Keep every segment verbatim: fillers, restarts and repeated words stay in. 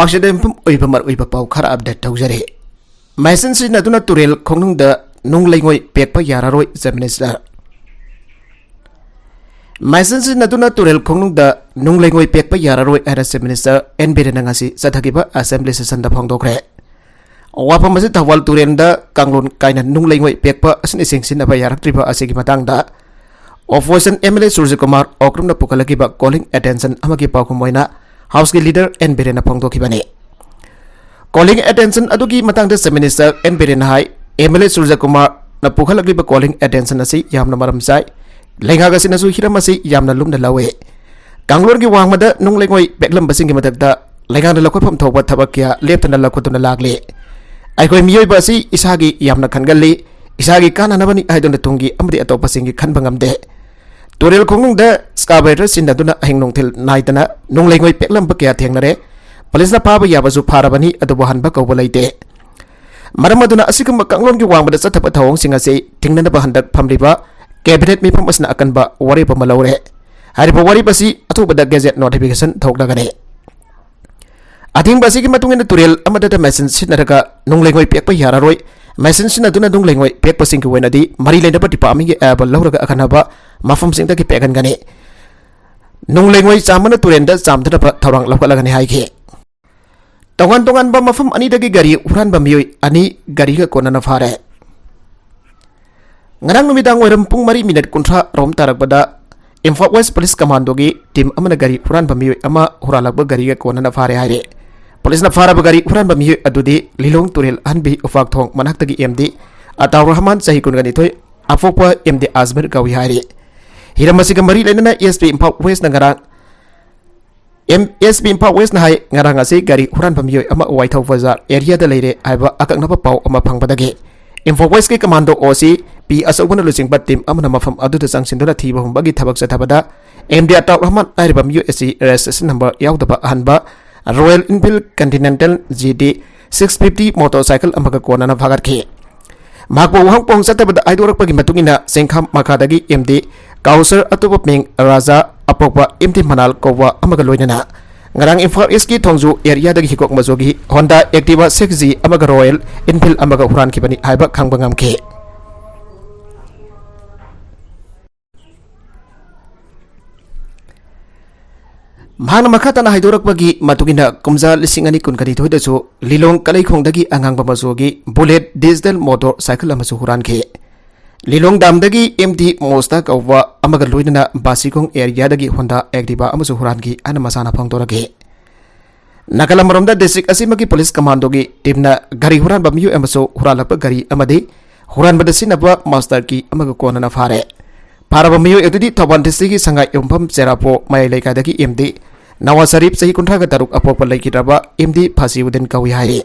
ꯁꯤꯗ ꯌꯨꯝꯐꯝ ꯑꯣꯏꯕ ꯃꯔꯨꯑꯣꯏꯕ ꯄꯥꯎ ꯈꯔ ꯑꯞꯗꯦꯠ ꯇꯧꯖꯔꯤ꯫ ꯃꯦꯆꯤꯟ ꯁꯤꯖꯤꯟꯅꯗꯨꯅ ꯇꯨꯔꯦꯜ ꯈꯣꯡꯅꯨꯡꯗ ꯅꯨꯡ ꯂꯩꯉꯣꯏ ꯄꯦꯛꯄ ꯌꯥꯔꯔꯣꯏ, ꯆꯤꯐ ꯃꯤꯅꯤꯁꯇꯔ꯫ ꯃꯦꯆꯤꯟ ꯁꯤꯖꯤꯟꯅꯗꯨꯅ ꯇꯨꯔꯦꯜ ꯈꯣꯡꯅꯨꯡꯗ ꯅꯨꯡ ꯂꯩꯉꯣꯏ ꯄꯦꯛꯄ ꯌꯥꯔꯔꯣꯏ ꯍꯥꯏꯅ ꯆꯤꯐ ꯃꯤꯅꯤꯁꯇꯔ ꯑꯦꯟ ꯕꯤꯔꯦꯟꯅ ꯉꯁꯤ ꯆꯠꯊꯈꯤꯕ ꯑꯦꯁꯦꯝꯕ꯭ꯂꯤ ꯁꯦꯁꯟꯗ ꯐꯣꯡꯗꯣꯛꯈ꯭ꯔꯦ꯫ ꯋꯥꯐꯝ ꯑꯁꯤ ꯊꯧꯕꯥꯜ ꯇꯨꯔꯦꯜꯗ ꯀꯥꯡꯂꯣꯟ ꯀꯥꯏꯅ ꯅꯨꯡ ꯂꯩꯉꯣꯏ ꯄꯦꯛꯄ ꯑꯁꯤꯅꯆꯤꯡ ꯁꯤꯖꯤꯟꯅꯕ ꯌꯥꯔꯛꯇ꯭ꯔꯤꯕ ꯑꯁꯤꯒꯤ ꯃꯇꯥꯡꯗ opposition M L A Surjakumar ꯑꯣꯀ꯭ꯔꯨꯝꯅ ꯄꯨꯈꯠꯂꯛꯈꯤꯕ ꯀꯣꯂꯤꯡ ꯑꯦꯇꯦꯟꯁꯟ ꯑꯃꯒꯤ ꯄꯥꯎꯈꯨꯝ ꯑꯣꯏꯅ ꯍꯥꯎꯁꯀꯤ ꯂꯤꯗꯔ ꯑꯦꯟ ꯕꯤꯔꯦꯟꯅ ꯐꯣꯡꯗꯣꯛꯈꯤꯕꯅꯤ꯫ ꯀꯣꯂꯤꯡ ꯑꯦꯇꯦꯟꯁꯟ ꯑꯗꯨꯒꯤ ꯃꯇꯥꯡꯗ ꯆꯤꯐ ꯃꯤꯅꯤꯁꯇꯔ ꯑꯦꯟ ꯕꯤꯔꯦꯟꯅ ꯍꯥꯏ, ꯑꯦꯝ ꯑꯦꯜ ꯑꯦ ꯁꯨꯔꯖꯀꯨꯃꯥꯔꯅ ꯄꯨꯈꯠꯂꯛꯂꯤꯕ ꯀꯣꯂꯤꯡ ꯑꯦꯇꯦꯟꯁꯟ ꯑꯁꯤ ꯌꯥꯝꯅ ꯃꯔꯝ ꯆꯥꯏ꯫ ꯂꯩꯉꯥꯛ ꯑꯁꯤꯅꯁꯨ ꯍꯤꯔꯝ ꯑꯁꯤ ꯌꯥꯝꯅ ꯂꯨꯝꯅ ꯂꯧꯏ꯫ ꯀꯥꯡꯂꯣꯟꯒꯤ ꯋꯥꯡꯃꯗ ꯅꯨꯡ ꯂꯩꯉꯣꯏ ꯄꯦꯛꯂꯝꯕꯁꯤꯡꯒꯤ ꯃꯊꯛꯇ ꯂꯩꯉꯥꯛꯅ ꯂꯧꯈꯠꯐꯝ ꯊꯣꯛꯄ ꯊꯕꯛ ꯀꯌꯥ ꯂꯦꯞꯇꯅ ꯂꯧꯈꯠꯇꯨꯅ ꯂꯥꯛꯂꯤ꯫ ꯑꯩꯈꯣꯏ ꯃꯤꯑꯣꯏꯕ ꯑꯁꯤ ꯏꯁꯥꯒꯤ ꯌꯥꯝꯅ ꯈꯟꯒꯜꯂꯤ, ꯏꯁꯥꯒꯤ ꯀꯥꯟꯅꯅꯕꯅꯤ ꯍꯥꯏꯗꯨꯅ ꯇꯨꯡꯒꯤ ꯑꯃꯗꯤ ꯑꯇꯣꯞꯄꯁꯤꯡꯒꯤ ꯈꯟꯕ ꯉꯝꯗꯦ꯫ ꯇꯨꯔꯦꯜ ꯈꯣꯡꯅꯨꯡꯗ excavator ꯁꯤꯖꯤꯟꯅꯗꯨꯅ ꯑꯍꯤꯡ ꯅꯨꯡꯊꯤꯜ ꯅꯥꯏꯗꯅ ꯅꯨꯡ ꯂꯩꯉꯣꯏ ꯄꯦꯛꯂꯝꯕ ꯀꯌꯥ ꯊꯦꯡꯅꯔꯦ꯫ ꯄꯨꯂꯤꯁꯅ ꯐꯥꯕ ꯌꯥꯕꯁꯨ ꯐꯥꯔꯕꯅꯤ, ꯑꯗꯨꯕꯨ ꯍꯟꯕ ꯀꯧꯕ ꯂꯩꯇꯦ꯫ ꯃꯔꯝ ꯑꯗꯨꯅ ꯑꯁꯤꯒꯨꯝꯕ ꯀꯥꯡꯂꯣꯟꯒꯤ ꯋꯥꯡꯃꯗ ꯆꯠꯊꯕ ꯊꯧꯑꯣꯡꯁꯤꯡ ꯑꯁꯤ ꯊꯤꯡꯅꯅꯕ ꯍꯟꯗꯛ ꯐꯝꯂꯤꯕ ꯀꯦꯕꯤꯅꯦꯠ ꯃꯤꯐꯝ ꯑꯁꯤꯅ ꯑꯀꯟꯕ ꯋꯥꯔꯦꯞ ꯑꯃ ꯂꯧꯔꯦ꯫ ꯍꯥꯏꯔꯤꯕ ꯋꯥꯔꯦꯞ ꯑꯁꯤ ꯑꯊꯨꯕꯗ ꯒꯦꯖꯦꯠ ꯅꯣꯇꯤꯐꯤꯀꯦꯁꯟ ꯊꯣꯛꯂꯒꯅꯤ꯫ ꯑꯊꯤꯡꯕ ꯑꯁꯤꯒꯤ ꯃꯇꯨꯡ ꯏꯟꯅ ꯇꯨꯔꯦꯜ ꯑꯃꯗꯇ ꯃꯦꯆꯤꯟ ꯁꯤꯖꯤꯟꯅꯔꯒ ꯅꯨꯡ ꯂꯩꯉꯣꯏ ꯄꯦꯛꯄ ꯌꯥꯔꯔꯣꯏ꯫ ꯃꯦꯆꯤꯟ ꯁꯤꯖꯤꯟꯅꯗꯨꯅ ꯅꯨꯡ ꯂꯩꯉꯣꯏ ꯄꯦꯛꯄꯁꯤꯡꯒꯤ ꯑꯣꯏꯅꯗꯤ ꯃꯔꯤ ꯂꯩꯅꯕ ꯗꯤꯄꯥꯔꯠꯃꯦꯟꯒꯤ ꯑꯌꯥꯕ ꯂꯧꯔꯒ ꯑꯈꯟꯅꯕ ꯃꯐꯝꯁꯤꯡꯗꯒꯤ ꯄꯦꯛꯍꯟꯒꯅꯤ꯫ ꯅꯨꯡ ꯂꯩꯉꯣꯏ ꯆꯥꯝꯕꯅ ꯇꯨꯔꯦꯜꯗ ꯆꯥꯝꯗꯅꯕ ꯊꯧꯔꯥꯡ ꯂꯧꯈꯠꯂꯒꯅꯤ ꯍꯥꯏꯈꯤ꯫ ꯇꯣꯉꯥꯟ ꯇꯣꯉꯥꯟꯕ ꯃꯐꯝ ꯑꯅꯤꯗꯒꯤ ꯒꯥꯔꯤ ꯍꯨꯔꯥꯟꯕ ꯃꯤꯑꯣꯏ ꯑꯅꯤ ꯒꯥꯔꯤꯒ ꯀꯣꯟꯅꯅ ꯐꯥꯔꯦ꯫ ꯉꯔꯥꯡ ꯅꯨꯃꯤꯗꯥꯡ ꯋꯥꯏꯔꯝ ꯄꯨꯡ ꯃꯔꯤ ꯃꯤꯅꯠ ꯀꯨꯟꯊ꯭ꯔꯥ ꯔꯣꯝ ꯇꯥꯔꯛꯄꯗ ꯏꯝꯐꯥꯜ ꯋꯦꯁ ꯄꯨꯂꯤꯁ ꯀꯃꯥꯟꯗꯣꯒꯤ ꯇꯤꯝ ꯑꯃꯅ ꯒꯥꯔꯤ ꯍꯨꯔꯥꯟꯕ ꯃꯤꯑꯣꯏ ꯑꯃ ꯍꯨꯔꯥꯜꯂꯛꯄ ꯒꯥꯔꯤꯒ ꯀꯣꯟꯅꯅ ꯐꯥꯔꯦ ꯍꯥꯏꯔꯦ꯫ ꯄꯨꯂꯤꯁꯅ ꯐꯥꯔꯕ ꯒꯥꯔꯤ ꯍꯨꯔꯥꯟꯕ ꯃꯤꯑꯣꯏ ꯑꯗꯨꯗꯤ ꯂꯤꯂꯣꯡ ꯇꯨꯔꯦꯜ ꯑꯍꯟꯕꯤ ꯎꯄꯥꯛꯊꯣꯡ ꯃꯅꯥꯛꯇꯒꯤ ꯑꯦꯝ ꯗꯤ ꯑꯇꯥꯎ ꯔꯍꯃꯥꯟ, ꯆꯍꯤ ꯀꯨꯟꯒ ꯅꯤꯊꯣꯏ, ꯑꯄꯣꯛꯄ ꯑꯦꯝ ꯗꯤ ꯑꯖꯃꯤꯔ ꯀꯧꯏ ꯍꯥꯏꯔꯤ꯫ ꯍꯤꯔꯝ ꯑꯁꯤꯒ ꯃꯔꯤ ꯂꯩꯅꯅ ꯑꯦꯁ ꯄꯤ ꯏꯝꯐꯥꯜ ꯋꯦꯁꯅ ꯉꯔꯥꯡ ꯑꯦꯝ ꯑꯦꯁ ꯄꯤ ꯏꯝꯐꯥꯜ ꯋꯦꯁꯅ ꯍꯥꯏ, ꯉꯔꯥꯡ ꯑꯁꯤ ꯒꯥꯔꯤ ꯍꯨꯔꯥꯟꯕ ꯃꯤꯑꯣꯏ ꯑꯃ ꯋꯥꯏꯊꯧ ꯕꯖꯥꯔ ꯑꯦꯔꯤꯌꯥꯗ ꯂꯩꯔꯦ ꯍꯥꯏꯕ ꯑꯀꯛꯅꯕ ꯄꯥꯎ ꯑꯃ ꯐꯪꯕꯗꯒꯤ ꯏꯝꯐꯥꯜ ꯋꯦꯁꯀꯤ ꯀꯃꯥꯟꯗꯣ ꯑꯣ ꯁꯤ ꯄꯤ ꯑꯆꯧꯕꯅ ꯂꯨꯆꯤꯡꯕ ꯇꯤꯝ ꯑꯃꯅ ꯃꯐꯝ ꯑꯗꯨꯗ ꯆꯪꯁꯤꯟꯗꯨꯅ ꯊꯤꯕ ꯍꯨꯝꯕꯒꯤ ꯊꯕꯛ ꯆꯠꯊꯕꯗ ꯑꯦꯝ ꯗꯤ ꯑꯇꯥꯎ ꯔꯍꯃꯥꯟ ꯍꯥꯏꯔꯤꯕ ꯃꯤꯑꯣꯏ ꯑꯁꯤ ꯔꯦꯖꯤꯁꯇ꯭ꯔꯦꯁꯟ ꯅꯝꯕꯔ ꯌꯥꯎꯗꯕ ꯑꯍꯟꯕ royal Enfield continental G D six fifty motor cycle ꯑꯃꯒ ꯀꯣꯟꯅꯅ ꯐꯥꯒꯠꯈꯤ꯫ ꯃꯍꯥꯛꯄꯨ ꯋꯥꯍꯪ ꯄꯥꯎꯍꯪ ꯆꯠꯊꯕꯗ ꯍꯥꯏꯗꯣꯔꯛꯄꯒꯤ ꯃꯇꯨꯡ ꯏꯟꯅ ꯆꯦꯡꯈꯥꯝ ꯃꯈꯥꯗꯒꯤ ꯑꯦꯝ ꯗꯤ ꯀꯥꯎꯁꯔ ꯑꯇꯣꯞꯄ ꯃꯤꯡ ꯔꯥꯖꯥ, ꯑꯄꯣꯛꯄ ꯑꯦꯝ ꯗꯤ ꯃꯅꯥꯜ ꯀꯧꯕ ꯑꯃꯒ ꯂꯣꯏꯅꯅ ꯉꯔꯥꯡ ꯏꯝꯐꯥꯜ ꯏꯁꯀꯤ ꯊꯣꯡꯖꯨ ꯑꯦꯔꯤꯌꯥꯗꯒꯤ ꯍꯤꯒꯣꯛ ꯃꯆꯨꯒꯤ Honda Activa six G ꯑꯃꯒ Royal Enfield ꯑꯃꯒ ꯍꯨꯔꯥꯟꯈꯤꯕꯅꯤ ꯍꯥꯏꯕ ꯈꯪꯕ ꯉꯝꯈꯤ꯫ ꯃꯍꯥꯛꯅ ꯃꯈꯥ ꯇꯥꯅ ꯍꯥꯏꯗꯣꯔꯛꯄꯒꯤ ꯃꯇꯨꯡ ꯏꯟꯅ, ꯀꯨꯝꯖꯥ ꯂꯤꯁꯤꯡ ꯑꯅꯤ ꯀꯨꯟꯒꯅꯤꯊꯣꯏꯗꯁꯨ ꯂꯤꯂꯣꯡ ꯀꯂꯩꯈꯣꯡꯗꯒꯤ ꯑꯉꯥꯡꯕ ꯃꯆꯨꯒꯤ Bullet digital motor cycle ꯑꯃꯁꯨ ꯍꯨꯔꯥꯟꯈꯤ꯫ ꯂꯤꯂꯣꯡ ꯗꯥꯝꯗꯒꯤ M D ꯃꯣꯁꯇꯥ ꯀꯧꯕ ꯑꯃꯒ ꯂꯣꯏꯅꯅ ꯕꯥꯁꯤꯈꯣꯡ ꯑꯦꯔꯤꯌꯥꯗꯒꯤ Honda Activa ꯑꯃꯁꯨ ꯍꯨꯔꯥꯟꯈꯤ ꯍꯥꯏꯅ ꯃꯁꯥꯅ ꯐꯣꯡꯗꯣꯔꯛꯈꯤ꯫ ꯅꯥꯀꯜ ꯑꯃꯔꯣꯝꯗ, ꯗꯤꯁꯇ꯭ꯔꯤꯛ ꯑꯁꯤꯃꯛꯀꯤ ꯄꯨꯂꯤꯁ ꯀꯃꯥꯟꯗꯣꯒꯤ ꯇꯤꯝꯅ ꯒꯥꯔꯤ ꯍꯨꯔꯥꯟꯕ ꯃꯤꯑꯣꯏ ꯑꯃꯁꯨ ꯍꯨꯔꯥꯜꯂꯛꯄ ꯒꯥꯔꯤ ꯑꯃꯗꯤ ꯍꯨꯔꯥꯟꯕꯗ ꯁꯤꯖꯤꯟꯅꯕ master key ꯑꯃꯒ ꯀꯣꯟꯅꯅ ꯐꯥꯔꯦ꯫ ꯐꯥꯔꯕ ꯃꯤꯑꯣꯏ ꯑꯗꯨꯗꯤ ꯊꯧꯕꯥꯜ ꯗꯤꯁꯇ꯭ꯔꯤꯛꯀꯤ ꯁꯉꯥꯏ ꯌꯨꯝꯐꯝ ꯆꯦꯔꯥꯄꯣ ꯃꯌꯥꯏ ꯂꯩꯀꯥꯏꯗꯒꯤ M D ꯅꯋꯥꯖ ꯁꯔꯤꯐ, ꯆꯍꯤ ꯀꯨꯟꯊ꯭ꯔꯥꯒ ꯇꯔꯨꯛ, ꯑꯄꯣꯛꯄ ꯂꯩꯈꯤꯗ꯭ꯔꯕ M D ꯐꯥꯁꯤꯎꯗꯤꯟ ꯀꯧꯏ ꯍꯥꯏꯔꯤ꯫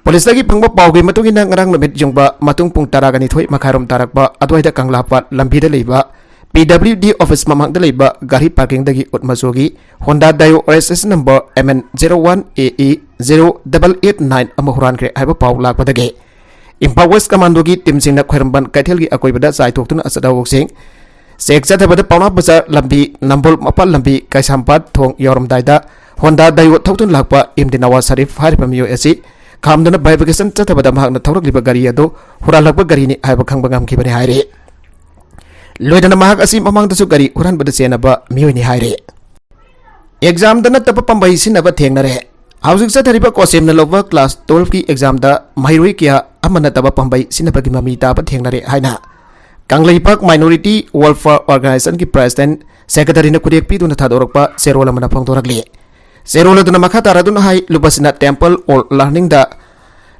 ꯄꯨꯂꯤꯁꯇꯒꯤ ꯐꯪꯕ ꯄꯥꯎꯒꯤ ꯃꯇꯨꯡ ꯏꯟꯅ, ꯉꯔꯥꯡ ꯅꯨꯃꯤꯠ ꯌꯨꯡꯕ ꯃꯇꯨꯡ ꯄꯨꯡ ꯇꯔꯥꯒ ꯅꯤꯊꯣꯏ ꯃꯈꯥꯏꯔꯣꯝ ꯇꯥꯔꯛꯄ ꯑꯗꯨꯋꯥꯏꯗ ꯀꯪꯂꯥꯄꯥꯠ ꯂꯝꯕꯤꯗ ꯂꯩꯕ P W D office ꯃꯃꯥꯡꯗ ꯂꯩꯕ ꯒꯥꯔꯤ parkingꯗꯒꯤ ꯎꯠ ꯃꯆꯨꯒꯤ Honda Dio registration number M N zero one A E zero double eight nine ꯑꯃ ꯍꯨꯔꯥꯟꯈ꯭ꯔꯦ ꯍꯥꯏꯕ ꯄꯥꯎ ꯂꯥꯛꯄꯗꯒꯤ ꯏꯝꯐꯥꯜ ꯋꯦꯁ ꯀꯃꯥꯟꯗꯣꯒꯤ ꯇꯤꯝꯁꯤꯡꯅ ꯈ꯭ꯋꯥꯏꯔꯝꯕꯟ ꯀꯩꯊꯦꯜꯒꯤ ꯑꯀꯣꯏꯕꯗ ꯆꯥꯏꯊꯣꯛꯇꯨꯅ ꯆꯠꯍꯧꯕꯁꯤꯡ ꯆꯦꯛ ꯆꯠꯊꯕꯗ ꯄꯥꯎꯅꯥ ꯕꯖꯥꯔ ꯂꯝꯕꯤ, ꯅꯝꯕꯣꯜ ꯃꯄꯥꯜ ꯂꯝꯕꯤ, ꯀꯩꯁꯥꯝꯄꯥꯠ ꯊꯣꯡ ꯌꯧꯔꯝꯗꯥꯏꯗ Honda Dio ꯊꯧꯗꯨꯅ ꯂꯥꯛꯄ M D ꯅꯋꯥꯖ ꯁꯔꯤꯐ ꯍꯥꯏꯔꯤꯕ ꯃꯤꯑꯣꯏ ꯑꯁꯤ ꯈꯥꯝꯗꯨꯅ bifurcation ꯆꯠꯊꯕꯗ ꯃꯍꯥꯛꯅ ꯊꯧꯔꯛꯂꯤꯕ ꯒꯥꯔꯤ ꯑꯗꯨ ꯍꯨꯔꯥꯜꯂꯛꯄ ꯒꯥꯔꯤꯅꯤ ꯍꯥꯏꯕ ꯈꯪꯕ ꯉꯝꯈꯤꯕꯅꯤ ꯍꯥꯏꯔꯤ꯫ ꯂꯣꯏꯅꯅ ꯃꯍꯥꯛ ꯑꯁꯤ ꯃꯃꯥꯡꯗꯁꯨ ꯒꯥꯔꯤ ꯍꯨꯔꯥꯟꯕꯗ ꯆꯦꯟꯅꯕ ꯃꯤꯑꯣꯏꯅꯤ ꯍꯥꯏꯔꯤ꯫ Examꯗ ꯅꯠꯇꯕ ꯄꯥꯝꯕꯩ ꯁꯤꯖꯤꯟꯅꯕ ꯊꯦꯡꯅꯔꯦ꯫ ꯍꯧꯖꯤꯛ ꯆꯠꯊꯔꯤꯕ ꯀꯣꯁꯦꯝꯅ ꯂꯧꯕ class twelveꯀꯤ examꯗ ꯃꯍꯩꯔꯣꯏ ꯀꯌꯥ ꯑꯃ ꯅꯠꯇꯕ ꯄꯥꯝꯕꯩ ꯁꯤꯖꯤꯟꯅꯕꯒꯤ ꯃꯃꯤ ꯇꯥꯕ ꯊꯦꯡꯅꯔꯦ ꯍꯥꯏꯅ ꯀꯪꯂꯩꯄꯥꯛ Minority Welfare Organizationꯒꯤ President Secretaryꯅ ꯈꯨꯗꯦꯛ ꯄꯤꯗꯨꯅ ꯊꯥꯗꯣꯔꯛꯄ ꯆꯦꯔꯣꯜ ꯑꯃꯅ ꯐꯣꯡꯗꯣꯔꯛꯂꯤ꯫ ꯆꯦꯔꯣꯜ ꯑꯗꯨꯅ ꯃꯈꯥ ꯇꯥꯔꯗꯨꯅ ꯍꯥꯏ, ꯂꯨꯄꯥꯁꯤꯅ Temple of Learningꯗ,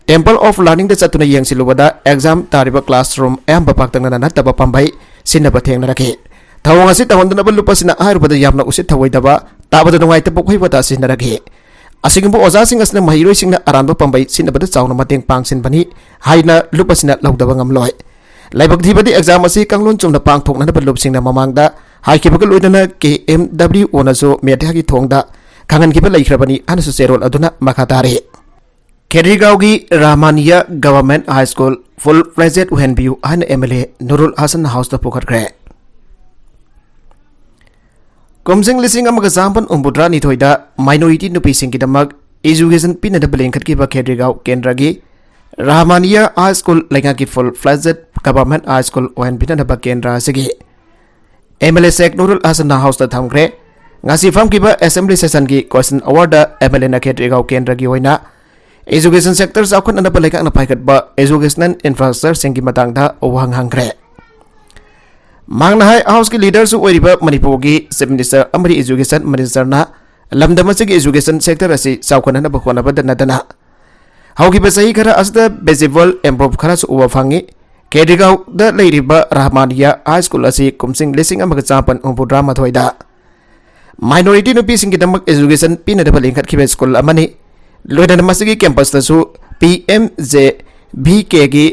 Temple of Learningꯗ ꯆꯠꯇꯨꯅ ꯌꯦꯡꯁꯤꯜꯂꯨꯕꯗ exam ꯇꯥꯔꯤꯕ classroom ꯑꯌꯥꯝꯕ ꯄꯥꯛꯇꯛꯅꯅ ꯅꯠꯇꯕ ꯄꯥꯝꯕꯩ ꯁꯤꯖꯤꯟꯅꯕ ꯊꯦꯡꯅꯔꯛꯈꯤ꯫ ꯊꯧꯑꯣꯡ ꯑꯁꯤ ꯇꯧꯍꯟꯗꯅꯕ ꯂꯨꯄꯥꯁꯤꯅ ꯍꯥꯏꯔꯨꯕꯗ ꯌꯥꯝꯅ ꯎꯁꯤꯠ ꯊꯧꯑꯣꯏꯗꯕ, ꯇꯥꯕꯗ ꯅꯨꯡꯉꯥꯏꯇꯕ ꯋꯥꯍꯩ ꯋꯥꯇꯥ ꯁꯤꯖꯤꯟꯅꯔꯛꯈꯤ꯫ ꯑꯁꯤꯒꯨꯝꯕ ꯑꯣꯖꯥꯁꯤꯡ ꯑꯁꯤꯅ ꯃꯍꯩꯔꯣꯏꯁꯤꯡꯅ ꯑꯔꯥꯟꯕ ꯄꯥꯝꯕꯩ ꯁꯤꯖꯤꯟꯅꯕꯗ ꯆꯥꯎꯅ ꯃꯇꯦꯡ ꯄꯥꯡꯁꯤꯟꯕꯅꯤ ꯍꯥꯏꯅ ꯂꯨꯄꯥꯁꯤꯅ ꯂꯧꯗꯕ ꯉꯝꯂꯣꯏ꯫ ꯂꯥꯏꯕꯛ ꯊꯤꯕꯗꯤ exam ꯑꯁꯤ ꯀꯥꯡꯂꯣꯟ ꯆꯨꯝꯅ ꯄꯥꯡꯊꯣꯛꯅꯅꯕ ꯂꯨꯞꯁꯤꯡꯅ ꯃꯃꯥꯡꯗ ꯍꯥꯏꯈꯤꯕꯒ ꯂꯣꯏꯅꯅ K M W Oꯅꯁꯨ mediaꯒꯤ ꯊꯣꯡꯗ ꯈꯪꯍꯟꯈꯤꯕ ꯂꯩꯈ꯭ꯔꯕꯅꯤ ꯍꯥꯏꯅꯁꯨ ꯆꯦꯔꯣꯜ ꯑꯗꯨꯅ ꯃꯈꯥ ꯇꯥꯔꯤ꯫ ꯈꯦꯔꯤꯒꯥꯎꯒꯤ ꯔꯥꯃꯥꯅꯤꯌꯥ Government High School full fledged ꯑꯣꯏꯍꯟꯕꯤꯌꯨ ꯍꯥꯏꯅ M L A ꯅꯨꯔꯨꯜ ꯍꯁꯟ Houseꯇ ꯄꯨꯈꯠꯈ꯭ꯔꯦ꯫ ꯀꯨꯝꯖꯤꯡ ꯂꯤꯁꯤꯡ ꯑꯃꯒ ꯆꯥꯃꯥꯄꯟ ꯍꯨꯝꯐꯨꯇꯔꯥꯅꯤꯊꯣꯏꯗ minority ꯅꯨꯄꯤꯁꯤꯡꯒꯤꯗꯃꯛ education ꯄꯤꯅꯅꯕ ꯂꯤꯡꯈꯠꯈꯤꯕ ꯈꯦꯇ꯭ꯔꯤꯒꯥꯎ ꯀꯦꯟꯗ꯭ꯔꯒꯤ ꯔꯍꯃꯥꯅꯤꯌꯥ High School ꯂꯩꯉꯥꯛꯀꯤ full fledged government high school ꯑꯣꯏꯍꯟꯕꯤꯅꯅꯕ ꯀꯦꯟꯗ꯭ꯔ ꯑꯁꯤꯒꯤ MLA ꯁꯦꯈ ꯅꯨꯔꯨꯜ ꯍꯁꯟꯅ Houseꯇ ꯊꯝꯈ꯭ꯔꯦ꯫ ꯉꯁꯤ ꯐꯝꯈꯤꯕ assembly sessionꯒꯤ question hourꯗ MLAꯅ ꯈꯦꯇ꯭ꯔꯤꯒꯥꯎ ꯀꯦꯟꯗ꯭ꯔꯒꯤ ꯑꯣꯏꯅ education sector ꯆꯥꯎꯈꯠꯅꯅꯕ ꯂꯩꯉꯥꯛꯅ ꯄꯥꯏꯈꯠꯄ educational infrastructureꯁꯤꯡꯒꯤ ꯃꯇꯥꯡꯗ ꯋꯥꯍꯪ ꯍꯪꯈ꯭ꯔꯦ꯫ ꯃꯥꯡꯅ ꯍꯥꯏ Houseꯀꯤ leaderꯁꯨ ꯑꯣꯏꯔꯤꯕ ꯃꯅꯤꯄꯨꯔꯒꯤ Chief Minister ꯑꯃꯗꯤ Education Ministerꯅ ꯂꯝꯗꯝ ꯑꯁꯤꯒꯤ education sector ꯑꯁꯤ ꯆꯥꯎꯈꯠꯅꯅꯕ ꯍꯣꯠꯅꯕꯗ ꯅꯠꯇꯅ ꯍꯧꯈꯤꯕ ꯆꯍꯤ ꯈꯔ ꯑꯁꯤꯗ visible improve ꯈꯔꯁꯨ ꯎꯕ ꯐꯪꯉꯤ꯫ ꯈꯦꯇ꯭ꯔꯤꯒꯥꯎꯗ ꯂꯩꯔꯤꯕ ꯔꯍꯃꯥꯅꯤꯌꯥ High School ꯑꯁꯤ ꯀꯨꯝꯁꯤꯡ ꯂꯤꯁꯤꯡ ꯑꯃꯒ ꯆꯥꯃꯥꯄꯟ ꯍꯨꯝꯐꯨꯇꯔꯥꯃꯥꯊꯣꯏꯗ minority ꯅꯨꯄꯤꯁꯤꯡꯒꯤꯗꯃꯛ education ꯄꯤꯅꯅꯕ ꯂꯤꯡꯈꯠꯈꯤꯕ school ꯑꯃꯅꯤ꯫ ꯂꯣꯏꯅꯅ ꯃꯁꯤꯒꯤ campusꯇꯁꯨ PMJBKꯒꯤ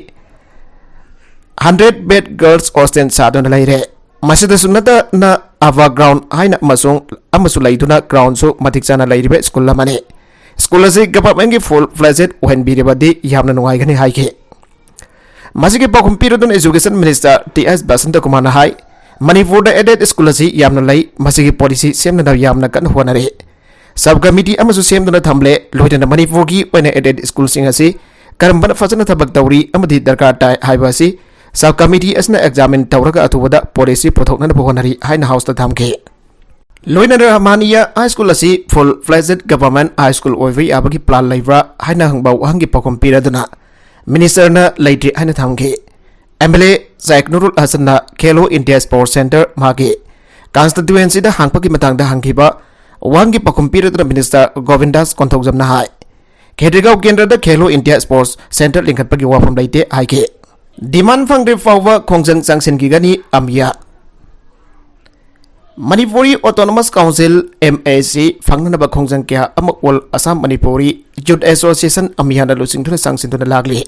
hundred bed girls hostel ꯁꯥꯗꯨꯅ ꯂꯩꯔꯦ꯫ ꯃꯁꯤꯗꯁꯨ ꯅꯠꯇꯅ ABHA ground ꯍꯥꯏꯅ ꯑꯃꯁꯨꯡ ꯑꯃꯁꯨ ꯂꯩꯗꯨꯅ groundꯁꯨ ꯃꯇꯤꯛ ꯆꯥꯅ ꯂꯩꯔꯤꯕ school ꯑꯃꯅꯤ꯫ School ꯑꯁꯤ governmentꯀꯤ full fledged ꯑꯣꯏꯍꯟꯕꯤꯔꯕꯗꯤ ꯌꯥꯝꯅ ꯅꯨꯡꯉꯥꯏꯒꯅꯤ ꯍꯥꯏꯈꯤ꯫ ꯃꯁꯤꯒꯤ ꯄꯥꯎꯈꯨꯝ ꯄꯤꯔꯗꯨꯅ Education Minister ꯇꯤ ꯑꯦꯁ ꯕꯁꯟꯇ ꯀꯨꯃꯥꯔꯅ ꯍꯥꯏ, ꯃꯅꯤꯄꯨꯔꯗ aided school ꯑꯁꯤ ꯌꯥꯝꯅ ꯂꯩ, ꯃꯁꯤꯒꯤ policy ꯁꯦꯝꯅꯅꯕ ꯌꯥꯝꯅ ꯀꯟꯅ ꯍꯣꯠꯅꯔꯤ꯫ Sub committee ꯑꯃꯁꯨ ꯁꯦꯝꯗꯨꯅ ꯊꯝꯂꯦ, ꯂꯣꯏꯅꯅ ꯃꯅꯤꯄꯨꯔꯒꯤ ꯑꯣꯏꯅ aided schoolꯁꯤꯡ ꯑꯁꯤ ꯀꯔꯝꯕꯅ ꯐꯖꯅ ꯊꯕꯛ ꯇꯧꯔꯤ ꯑꯃꯗꯤ ꯗꯔꯀꯥꯔ ꯇꯥꯏ ꯍꯥꯏꯕ ꯑꯁꯤ sub committee ꯑꯁꯤꯅ examine ꯇꯧꯔꯒ ꯑꯊꯨꯕꯗ policy ꯄꯨꯊꯣꯛꯅꯅꯕ ꯍꯣꯠꯅꯔꯤ ꯍꯥꯏꯅ Houseꯇ ꯊꯝꯈꯤ꯫ ꯂꯣꯏꯅꯅ ꯔꯍꯃꯥꯅꯤꯌꯥ High School ꯑꯁꯤ full fledged government high school ꯑꯣꯏꯕ ꯌꯥꯕꯒꯤ plan ꯂꯩꯕ꯭ꯔꯥ ꯍꯥꯏꯅ ꯍꯪꯕ ꯋꯥꯍꯪꯒꯤ ꯄꯥꯎꯈꯨꯝ ꯄꯤꯔꯗꯨꯅ ministerꯅ ꯂꯩꯇ꯭ꯔꯤ ꯍꯥꯏꯅ ꯊꯝꯈꯤ꯫ MLA ꯁꯦꯈ ꯅꯨꯔꯨꯜ ꯍꯁꯟꯅ Khelo India Sports Centre ꯃꯥꯒꯤ constituencyꯗ ꯍꯥꯡꯕꯒꯤ ꯃꯇꯥꯡꯗ ꯍꯪꯈꯤꯕ ꯋꯥꯍꯪꯒꯤ ꯄꯥꯎꯈꯨꯝ ꯄꯤꯔꯗꯨꯅ minister ꯒꯣꯕꯤꯟꯗꯥꯁ ꯀꯣꯟꯊꯧꯖꯝꯅ ꯍꯥꯏ, ꯈꯦꯇ꯭ꯔꯤꯒꯥꯎ ꯀꯦꯟꯗ꯭ꯔꯗ Khelo India Sports Centre ꯂꯤꯡꯈꯠꯄꯒꯤ ꯋꯥꯐꯝ ꯂꯩꯇꯦ ꯍꯥꯏꯈꯤ꯫ Demand ꯐꯪꯗ꯭ꯔꯤ ꯐꯥꯎꯕ ꯈꯣꯡꯖꯪ ꯆꯪꯁꯤꯟꯈꯤꯒꯅꯤ ꯑꯃꯤꯌꯥ꯫ Manipuri Autonomous Council, MAC, ꯐꯪꯅꯅꯕ ꯈꯣꯡꯖꯪ ꯀꯌꯥ ꯑꯃ All Assam Manipuri Youth Association, ꯑꯃꯤꯌꯥꯅ ꯂꯨꯆꯤꯡꯗꯨꯅ ꯆꯪꯁꯤꯟꯗꯨꯅ ꯂꯥꯛꯂꯤ꯫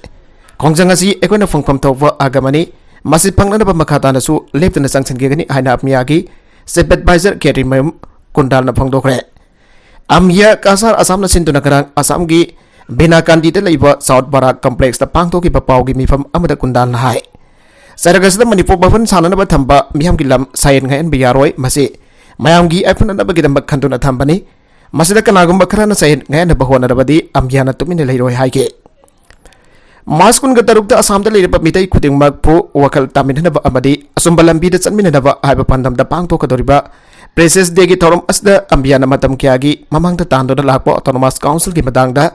ꯈꯣꯡꯖꯪ ꯑꯁꯤ ꯑꯩꯈꯣꯏꯅ ꯐꯪꯐꯝ ꯊꯣꯛꯄ ꯑꯥꯒꯃꯅꯤ꯫ ꯃꯁꯤ ꯐꯪꯅꯅꯕ ꯃꯈꯥ ꯇꯥꯅꯁꯨ ꯂꯦꯞꯇꯅ ꯆꯪꯁꯤꯟꯈꯤꯒꯅꯤ ꯍꯥꯏꯅ ꯑꯃꯤꯌꯥꯒꯤ Chief Advisor ꯀꯦ ꯇꯤ ꯃꯌꯨꯝ ꯀꯨꯟꯗꯥꯜꯅ ꯐꯣꯡꯗꯣꯛꯈ꯭ꯔꯦ꯫ ꯑꯃꯤꯌꯥ ꯀꯁꯥꯔ ꯑꯁꯥꯝꯅ ꯁꯤꯟꯗꯨꯅ ꯉꯔꯥꯡ ꯑꯁꯥꯝꯒꯤ ꯕꯤꯅꯥꯀꯥꯟꯗꯤꯗ ꯂꯩꯕ South Barak Complexꯇ ꯄꯥꯡꯊꯣꯛꯈꯤꯕ ꯄꯥꯎꯒꯤ ꯃꯤꯐꯝ ꯑꯃꯗ ꯀꯨꯟꯗꯥꯜꯅ ꯍꯥꯏ, ꯆꯔꯛ ꯑꯁꯤꯗ ꯃꯅꯤꯄꯨꯔ ꯚꯕꯟ ꯁꯥꯟꯅꯅꯕ ꯊꯝꯕ ꯃꯤꯌꯥꯝꯒꯤ ꯂꯝ ꯁꯥꯏꯟ ꯉꯥꯏꯍꯟꯕ ꯌꯥꯔꯣꯏ꯫ ꯃꯁꯤ ꯃꯌꯥꯝꯒꯤ ꯌꯥꯏꯐꯅꯅꯕꯒꯤꯗꯃꯛ ꯈꯟꯗꯨꯅ ꯊꯝꯕꯅꯤ꯫ ꯃꯁꯤꯗ ꯀꯅꯥꯒꯨꯝꯕ ꯈꯔꯅ ꯆꯌꯦꯠ ꯉꯥꯛꯍꯟꯅꯕ ꯍꯣꯠꯅꯔꯕꯗꯤ ꯑꯝꯕꯤꯌꯥꯅ ꯇꯨꯃꯤꯟꯅ ꯂꯩꯔꯣꯏ ꯍꯥꯏꯈꯤ꯫ ꯃꯥꯔꯆ ꯀꯨꯟꯒ ꯇꯔꯨꯛꯇ ꯑꯁꯥꯝꯗ ꯂꯩꯔꯤꯕ ꯃꯤꯇꯩ ꯈꯨꯗꯤꯡꯃꯛꯄꯨ ꯋꯥꯈꯜ ꯇꯥꯃꯤꯟꯅꯅꯕ ꯑꯃꯗꯤ ꯑꯆꯨꯝꯕ ꯂꯝꯕꯤꯗ ꯆꯠꯃꯤꯟꯅꯅꯕ ꯍꯥꯏꯕ ꯄꯥꯟꯗꯝꯗ ꯄꯥꯡꯊꯣꯛꯀꯗꯧꯔꯤꯕ Freshers Day ꯒꯤ ꯊꯧꯔꯝ ꯑꯁꯤꯗ ꯑꯝꯕꯤꯌꯥꯅ ꯃꯇꯝ ꯀꯌꯥꯒꯤ ꯃꯃꯥꯡꯗ ꯇꯥꯟꯗꯨꯅ ꯂꯥꯛꯄ Autonomous Council ꯒꯤ ꯃꯇꯥꯡꯗ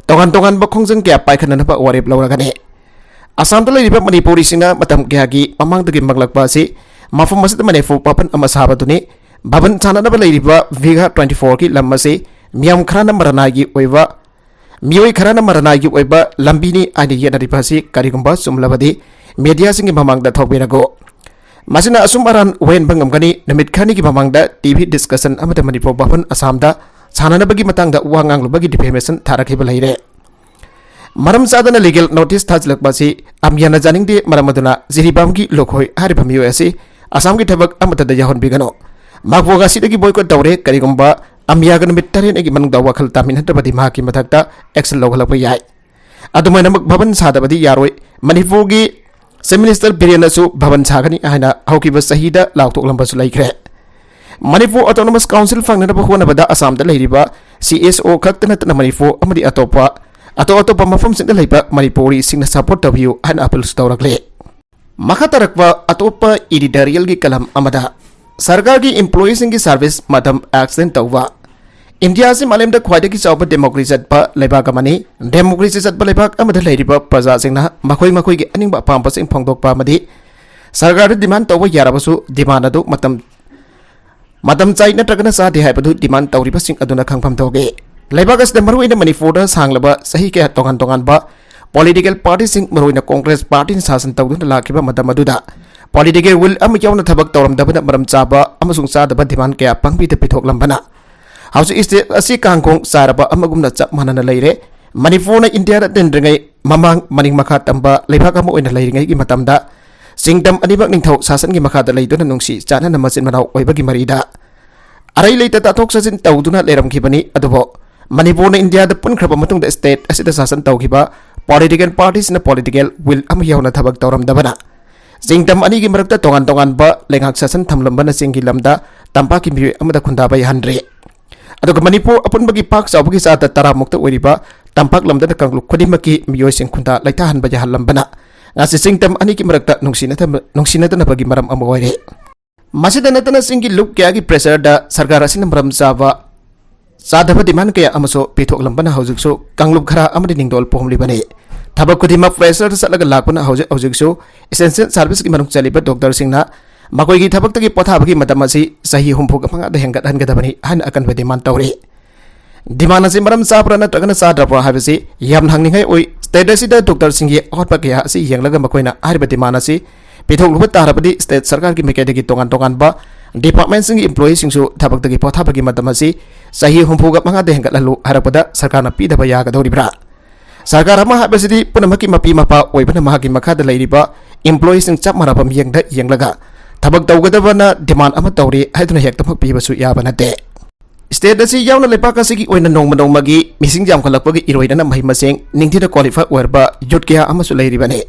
ꯇꯣꯉꯥꯟ ꯇꯣꯉꯥꯟꯕ ꯈꯣꯡꯖꯪ ꯀꯌꯥ ꯄꯥꯏꯈꯠꯅꯅꯕ ꯋꯥꯔꯦꯞ ꯂꯧꯔꯒꯅꯤ꯫ ꯑꯁꯥꯝꯗ ꯂꯩꯔꯤꯕ ꯃꯅꯤꯄꯨꯔꯤꯁꯤꯡꯅ ꯃꯇꯝ ꯀꯌꯥꯒꯤ ꯃꯃꯥꯡꯗꯒꯤ ꯃꯪꯂꯛꯄ ꯑꯁꯤ ꯃꯐꯝ ꯑꯁꯤꯗ ꯃꯅꯤꯄꯨꯔ ꯚꯕꯟ ꯑꯃ ꯁꯥꯕꯗꯨꯅꯤ꯫ ꯚꯕꯟ ꯁꯥꯅꯅꯕ ꯂꯩꯔꯤꯕ ꯕꯤꯘꯥ twenty four ꯒꯤ ꯂꯝ ꯑꯁꯤ ꯃꯤꯌꯥꯝ ꯈꯔꯅ ꯃꯔꯅꯥꯏꯒꯤ ꯑꯣꯏꯕ, ꯃꯤꯑꯣꯏ ꯈꯔꯅ ꯃꯔꯅꯥꯏꯒꯤ ꯑꯣꯏꯕ ꯂꯝꯕꯤꯅꯤ ꯍꯥꯏꯅ ꯌꯦꯠꯅꯔꯤꯕ ꯑꯁꯤ ꯀꯔꯤꯒꯨꯝꯕ ꯆꯨꯝꯂꯕꯗꯤ ꯃꯦꯗꯤꯌꯥꯁꯤꯡꯒꯤ ꯃꯃꯥꯡꯗ ꯊꯧꯕꯤꯔꯒꯨ꯫ ꯃꯁꯤꯅ ꯑꯆꯨꯝ ꯑꯔꯥꯟ ꯑꯣꯏꯍꯟꯕ ꯉꯝꯒꯅꯤ꯫ ꯅꯨꯃꯤꯠ ꯈꯔꯅꯤꯒꯤ ꯃꯃꯥꯡꯗ T V discussion ꯑꯃꯗ ꯃꯅꯤꯄꯨꯔ ꯚꯕꯟ ꯑꯁꯥꯝꯗ ꯁꯥꯅꯅꯕꯒꯤ ꯃꯇꯥꯡꯗ ꯋꯥ ꯉꯥꯡꯂꯨꯕꯒꯤ defamation ꯊꯥꯔꯛꯈꯤꯕ ꯂꯩꯔꯦ꯫ ꯃꯔꯝ ꯆꯥꯗꯅ legal notice ꯊꯥꯖꯤꯜꯂꯛꯄ ꯑꯁꯤ ꯑꯝꯕꯤꯌꯥꯅ ꯌꯥꯅꯤꯡꯗꯦ꯫ ꯃꯔꯝ ꯑꯗꯨꯅ ꯖꯤꯔꯤꯕꯥꯝꯒꯤ ꯂꯨꯈꯣꯏ ꯍꯥꯏꯔꯤꯕ ꯃꯤꯑꯣꯏ ꯑꯁꯤ ꯑꯁꯥꯝꯒꯤ ꯊꯕꯛ ꯑꯃꯠꯇꯗ ꯌꯥꯎꯍꯟꯕꯤꯒꯅꯨ꯫ ꯃꯍꯥꯛꯄꯨ ꯉꯁꯤꯗꯒꯤ boycott ꯇꯧꯔꯦ꯫ ꯀꯔꯤꯒꯨꯝꯕ ꯑꯝꯕꯤꯌꯥꯒ ꯅꯨꯃꯤꯠ ꯇꯔꯦꯠꯅꯤꯒꯤ ꯃꯅꯨꯡꯗ ꯋꯥꯈꯜ ꯇꯥꯃꯤꯟꯅꯗ꯭ꯔꯕꯗꯤ ꯃꯍꯥꯛꯀꯤ ꯃꯊꯛꯇ action ꯂꯧꯈꯠꯂꯛꯄ ꯌꯥꯏ꯫ ꯑꯗꯨꯃꯥꯏꯅꯃꯛ ꯚꯕꯟ ꯁꯥꯗꯕꯗꯤ ꯌꯥꯔꯣꯏ꯫ ꯃꯅꯤꯄꯨꯔꯒꯤ Chief Minister ꯕꯤꯔꯦꯟꯅꯁꯨ ꯚꯕꯟ ꯁꯥꯒꯅꯤ ꯍꯥꯏꯅ ꯍꯧꯈꯤꯕ ꯆꯍꯤꯗ ꯂꯥꯎꯊꯣꯛꯂꯝꯕꯁꯨ ꯂꯩꯈ꯭ꯔꯦ꯫ ꯃꯅꯤꯄꯨꯔ Autonomous Council ꯐꯪꯅꯅꯕ ꯍꯣꯠꯅꯕꯗ ꯑꯁꯥꯝꯗ ꯂꯩꯔꯤꯕ C S O ꯈꯛꯇ ꯅꯠꯇꯅ ꯃꯅꯤꯄꯨꯔ ꯑꯃꯗꯤ ꯑꯇꯣꯞꯄ, ꯑꯇꯣꯞ ꯑꯇꯣꯞꯄ ꯃꯐꯝꯁꯤꯡꯗ ꯂꯩꯕ ꯃꯅꯤꯄꯨꯔꯤꯁꯤꯡꯅ support ꯇꯧꯕꯤꯌꯨ ꯍꯥꯏꯅ appealꯁꯨ ꯇꯧꯔꯛꯂꯦ꯫ ꯃꯈꯥ ꯇꯥꯔꯛꯄ ꯑꯇꯣꯞꯄ editorialꯒꯤ column ꯑꯃꯗ, ꯁꯔꯀꯥꯔꯒꯤ employeeꯁꯤꯡꯒꯤ service ꯃꯇꯝ extend ꯇꯧꯕ꯫ ꯏꯟꯗꯤꯌꯥ ꯑꯁꯤ ꯃꯥꯂꯦꯝꯗ ꯈ꯭ꯋꯥꯏꯗꯒꯤ ꯆꯥꯎꯕ democracy ꯆꯠꯄ ꯂꯩꯕꯥꯛ ꯑꯃꯅꯤ꯫ Democracy ꯆꯠꯄ ꯂꯩꯕꯥꯛ ꯑꯃꯗ ꯂꯩꯔꯤꯕ ꯄ꯭ꯔꯖꯥꯁꯤꯡꯅ ꯃꯈꯣꯏ ꯃꯈꯣꯏꯒꯤ ꯑꯅꯤꯡꯕ ꯑꯄꯥꯝꯕꯁꯤꯡ ꯐꯣꯡꯗꯣꯛꯄ ꯑꯃꯗꯤ ꯁꯔꯀꯥꯔꯗ demand ꯇꯧꯕ ꯌꯥꯔꯕꯁꯨ demand ꯑꯗꯨ ꯃꯇꯝ, ꯃꯇꯝ ꯆꯥꯏ ꯅꯠꯇ꯭ꯔꯒꯅ ꯆꯥꯗꯦ ꯍꯥꯏꯕꯗꯨ demand ꯇꯧꯔꯤꯕꯁꯤꯡ ꯑꯗꯨꯅ ꯈꯪꯐꯝ ꯊꯣꯛꯏ꯫ ꯂꯩꯕꯥꯛ ꯑꯁꯤꯗ ꯃꯔꯨꯑꯣꯏꯅ ꯃꯅꯤꯄꯨꯔꯗ ꯁꯥꯡꯂꯕ ꯆꯍꯤ ꯀꯌꯥ ꯇꯣꯉꯥꯟ ꯇꯣꯉꯥꯟꯕ political partyꯁꯤꯡ, ꯃꯔꯨꯑꯣꯏꯅ Congress partyꯅ ꯁꯥꯁꯟ ꯇꯧꯗꯨꯅ ꯂꯥꯛꯈꯤꯕ ꯃꯇꯝ ꯑꯗꯨꯗ political will ꯑꯃ ꯌꯥꯎꯅ ꯊꯕꯛ ꯇꯧꯔꯝꯗꯕꯅ ꯃꯔꯝ ꯆꯥꯕ ꯑꯃꯁꯨꯡ ꯆꯥꯗꯕ demand ꯀꯌꯥ ꯄꯥꯡꯕꯤꯗ ꯄꯤꯊꯣꯛꯂꯝꯕꯅ ꯍꯧꯖꯤꯛ state ꯑꯁꯤ ꯀꯥꯡꯈꯣꯡ ꯆꯥꯏꯔꯕ ꯑꯃꯒꯨꯝꯅ ꯆꯞ ꯃꯥꯟꯅꯅ ꯂꯩꯔꯦ꯫ ꯃꯅꯤꯄꯨꯔꯅ ꯏꯟꯗꯤꯌꯥꯗ ꯇꯤꯟꯗ꯭ꯔꯤꯉꯩ ꯃꯃꯥꯡ ꯃꯅꯤꯡ ꯃꯈꯥ ꯇꯝꯕ ꯂꯩꯕꯥꯛ ꯑꯃ ꯑꯣꯏꯅ ꯂꯩꯔꯤꯉꯩꯒꯤ ꯃꯇꯝꯗ ꯆꯤꯡꯗꯝ ꯑꯅꯤꯃꯛ ꯅꯤꯡꯊꯧ ꯁꯥꯁꯟꯒꯤ ꯃꯈꯥꯗ ꯂꯩꯗꯨꯅ ꯅꯨꯡꯁꯤ ꯆꯥꯟꯅꯅ ꯃꯆꯤꯟ ꯃꯅꯥꯎ ꯑꯣꯏꯕꯒꯤ ꯃꯔꯤꯗ ꯑꯔꯩ ꯂꯩꯇ ꯇꯥꯊꯣꯛ ꯆꯠꯁꯤꯟ ꯇꯧꯗꯨꯅ ꯂꯩꯔꯝꯈꯤꯕꯅꯤ꯫ ꯑꯗꯨꯕꯨ ꯃꯅꯤꯄꯨꯔꯅ ꯏꯟꯗꯤꯌꯥꯗ ꯄꯨꯟꯈ꯭ꯔꯕ ꯃꯇꯨꯡꯗ state ꯑꯁꯤꯗ ꯁꯥꯁꯟ ꯇꯧꯈꯤꯕ political partyꯁꯤꯡꯅ political will ꯑꯃ ꯌꯥꯎꯅ ꯊꯕꯛ ꯇꯧꯔꯝꯗꯕꯅ ꯆꯤꯡꯗꯝ ꯑꯅꯤꯒꯤ ꯃꯔꯛꯇ ꯇꯣꯉꯥꯟ ꯇꯣꯉꯥꯟꯕ ꯂꯩꯉꯥꯛ ꯁꯥꯁꯟ ꯊꯝꯂꯝꯕꯅ ꯆꯤꯡꯒꯤ ꯂꯝꯗ ꯇꯝꯄꯥꯛꯀꯤ ꯃꯤꯑꯣꯏ ꯑꯃꯗ ꯈꯨꯟꯗꯥꯕ ꯌꯥꯍꯟꯗ꯭ꯔꯦ꯫ ꯑꯗꯨꯒ ꯃꯅꯤꯄꯨꯔ ꯑꯄꯨꯟꯕꯒꯤ ꯄꯥꯛ ꯆꯥꯎꯕꯒꯤ ꯆꯥꯗ ꯇꯔꯥꯃꯨꯛꯇ ꯑꯣꯏꯔꯤꯕ ꯇꯝꯄꯥꯛ ꯂꯝꯗꯅ ꯀꯥꯡꯂꯨꯞ ꯈꯨꯗꯤꯡꯃꯛꯀꯤ ꯃꯤꯑꯣꯏꯁꯤꯡ ꯈꯨꯟꯗꯥ ꯂꯩꯇꯥꯍꯟꯕ ꯌꯥꯍꯜꯂꯝꯕꯅ ꯉꯁꯤ ꯆꯤꯡꯗꯝ ꯑꯅꯤꯒꯤ ꯃꯔꯛꯇ ꯅꯨꯡꯁꯤꯅꯗꯕ-, ꯅꯨꯡꯁꯤꯅꯗꯅꯕꯒꯤ ꯃꯔꯝ ꯑꯃ ꯑꯣꯏꯔꯦ꯫ ꯃꯁꯤꯗ ꯅꯠꯇꯅ ꯆꯤꯡꯒꯤ ꯂꯨꯞ ꯀꯌꯥꯒꯤ ꯄ꯭ꯔꯦꯁꯔꯗ ꯁꯔꯀꯥꯔ ꯑꯁꯤꯅ ꯃꯔꯝ ꯆꯥꯕ ꯆꯥꯗꯕ ꯗꯤꯃꯥꯟ ꯀꯌꯥ ꯑꯃꯁꯨ ꯄꯤꯊꯣꯛꯂꯝꯕꯅ ꯍꯧꯖꯤꯛꯁꯨ ꯀꯥꯡꯂꯨꯞ ꯈꯔ ꯑꯃꯗꯤ ꯅꯤꯡꯗꯣꯜ ꯄꯣꯝꯂꯤꯕꯅꯤ꯫ ꯊꯕꯛ ꯈꯨꯗꯤꯡꯃꯛ ꯄ꯭ꯔꯦꯁꯔꯗ ꯆꯠꯂꯒ ꯂꯥꯛꯄꯅ ꯍꯧꯖꯤꯛ ꯍꯧꯖꯤꯛꯁꯨ ꯏꯁꯦꯟꯁꯤꯌꯦꯜ ꯁꯥꯔꯚꯤꯁꯀꯤ ꯃꯅꯨꯡ ꯆꯜꯂꯤꯕ ꯗꯣꯛꯇꯔꯁꯤꯡꯅ ꯃꯈꯣꯏꯒꯤ ꯊꯕꯛꯇꯒꯤ ꯄꯣꯊꯥꯕꯒꯤ ꯃꯇꯝ ꯑꯁꯤ ꯆꯍꯤ ꯍꯨꯝꯐꯨꯒ ꯃꯉꯥꯗ ꯍꯦꯟꯒꯠꯍꯟꯒꯗꯕꯅꯤ ꯍꯥꯏꯅ ꯑꯀꯟꯕ ꯗꯤꯃꯥꯟ ꯇꯧꯔꯤ꯫ ꯗꯤꯃꯥꯟ ꯑꯁꯤ ꯃꯔꯝ ꯆꯥꯕ꯭ꯔꯥ ꯅꯠꯇ꯭ꯔꯒꯅ ꯆꯥꯗ꯭ꯔꯕ꯭ꯔꯥ ꯍꯥꯏꯕꯁꯤ ꯌꯥꯝꯅ ꯍꯪꯅꯤꯡꯉꯥꯏ ꯑꯣꯏ꯫ ꯁ꯭ꯇꯦꯠ ꯑꯁꯤꯗ ꯗꯣꯛꯇꯔꯁꯤꯡꯒꯤ ꯑꯋꯥꯠꯄ ꯀꯌꯥ ꯑꯁꯤ ꯌꯦꯡꯂꯒ ꯃꯈꯣꯏꯅ ꯍꯥꯏꯔꯤꯕ ꯗꯤꯃꯥꯟ ꯑꯁꯤ ꯄꯤꯊꯣꯛꯂꯨꯕ ꯇꯥꯔꯕꯗꯤ ꯁ꯭ꯇꯦꯠ ꯁꯔꯀꯥꯔꯒꯤ ꯃꯥꯏꯀꯩꯗꯒꯤ ꯇꯣꯉꯥꯟ ꯇꯣꯉꯥꯟꯕ ꯗꯤꯄꯥꯔꯠꯃꯦꯟꯁꯤꯡꯒꯤ ꯏꯝꯄ꯭ꯂꯣꯌꯤꯁꯤꯡꯁꯨ ꯊꯕꯛꯇꯒꯤ ꯄꯣꯊꯥꯕꯒꯤ ꯃꯇꯝ ꯑꯁꯤ ꯆꯍꯤ ꯍꯨꯝꯐꯨꯒ ꯃꯉꯥꯗ ꯍꯦꯟꯒꯠꯍꯜꯂꯨ ꯍꯥꯏꯔꯛꯄꯗ ꯁꯔꯀꯥꯔꯅ ꯄꯤꯗꯕ ꯌꯥꯒꯗꯧꯔꯤꯕ꯭ꯔꯥ? ꯁꯔꯀꯥꯔ ꯑꯃ ꯍꯥꯏꯕꯁꯤꯗꯤ ꯄꯨꯝꯅꯃꯛꯀꯤ ꯃꯄꯤ ꯃꯄꯥ ꯑꯣꯏꯕꯅ ꯃꯍꯥꯛꯀꯤ ꯃꯈꯥꯗ ꯂꯩꯔꯤꯕ ꯏꯝꯄ꯭ꯂꯣꯌꯤꯁꯤꯡ ꯆꯞ ꯃꯥꯟꯅꯕ ꯃꯤꯠꯌꯦꯡꯗ ꯌꯦꯡꯂꯒ ꯊꯕꯛ ꯇꯧꯒꯗꯕꯅ ꯗꯤꯃꯥꯟ ꯑꯃ ꯇꯧꯔꯤ ꯍꯥꯏꯗꯨꯅ ꯍꯦꯛꯇꯃꯛ ꯄꯤꯕꯁꯨ ꯌꯥꯕ ꯅꯠꯇꯦ꯫ ꯁ꯭ꯇꯦꯠ ꯑꯁꯤ ꯌꯥꯎꯅ ꯂꯩꯕꯥꯛ ꯑꯁꯤꯒꯤ ꯑꯣꯏꯅ ꯅꯣꯡꯃ ꯅꯣꯡꯃꯒꯤ ꯃꯤꯁꯤꯡ ꯌꯥꯝꯈꯠꯂꯛꯄꯒꯤ ꯏꯔꯣꯏꯅꯅ ꯃꯍꯩ ꯃꯁꯤꯡ ꯅꯤꯡꯊꯤꯅ ꯀ꯭ꯋꯥꯂꯤꯐꯥꯏ ꯑꯣꯏꯔꯕ ꯌꯨꯠ ꯀꯌꯥ ꯑꯃꯁꯨ ꯂꯩꯔꯤꯕꯅꯤ꯫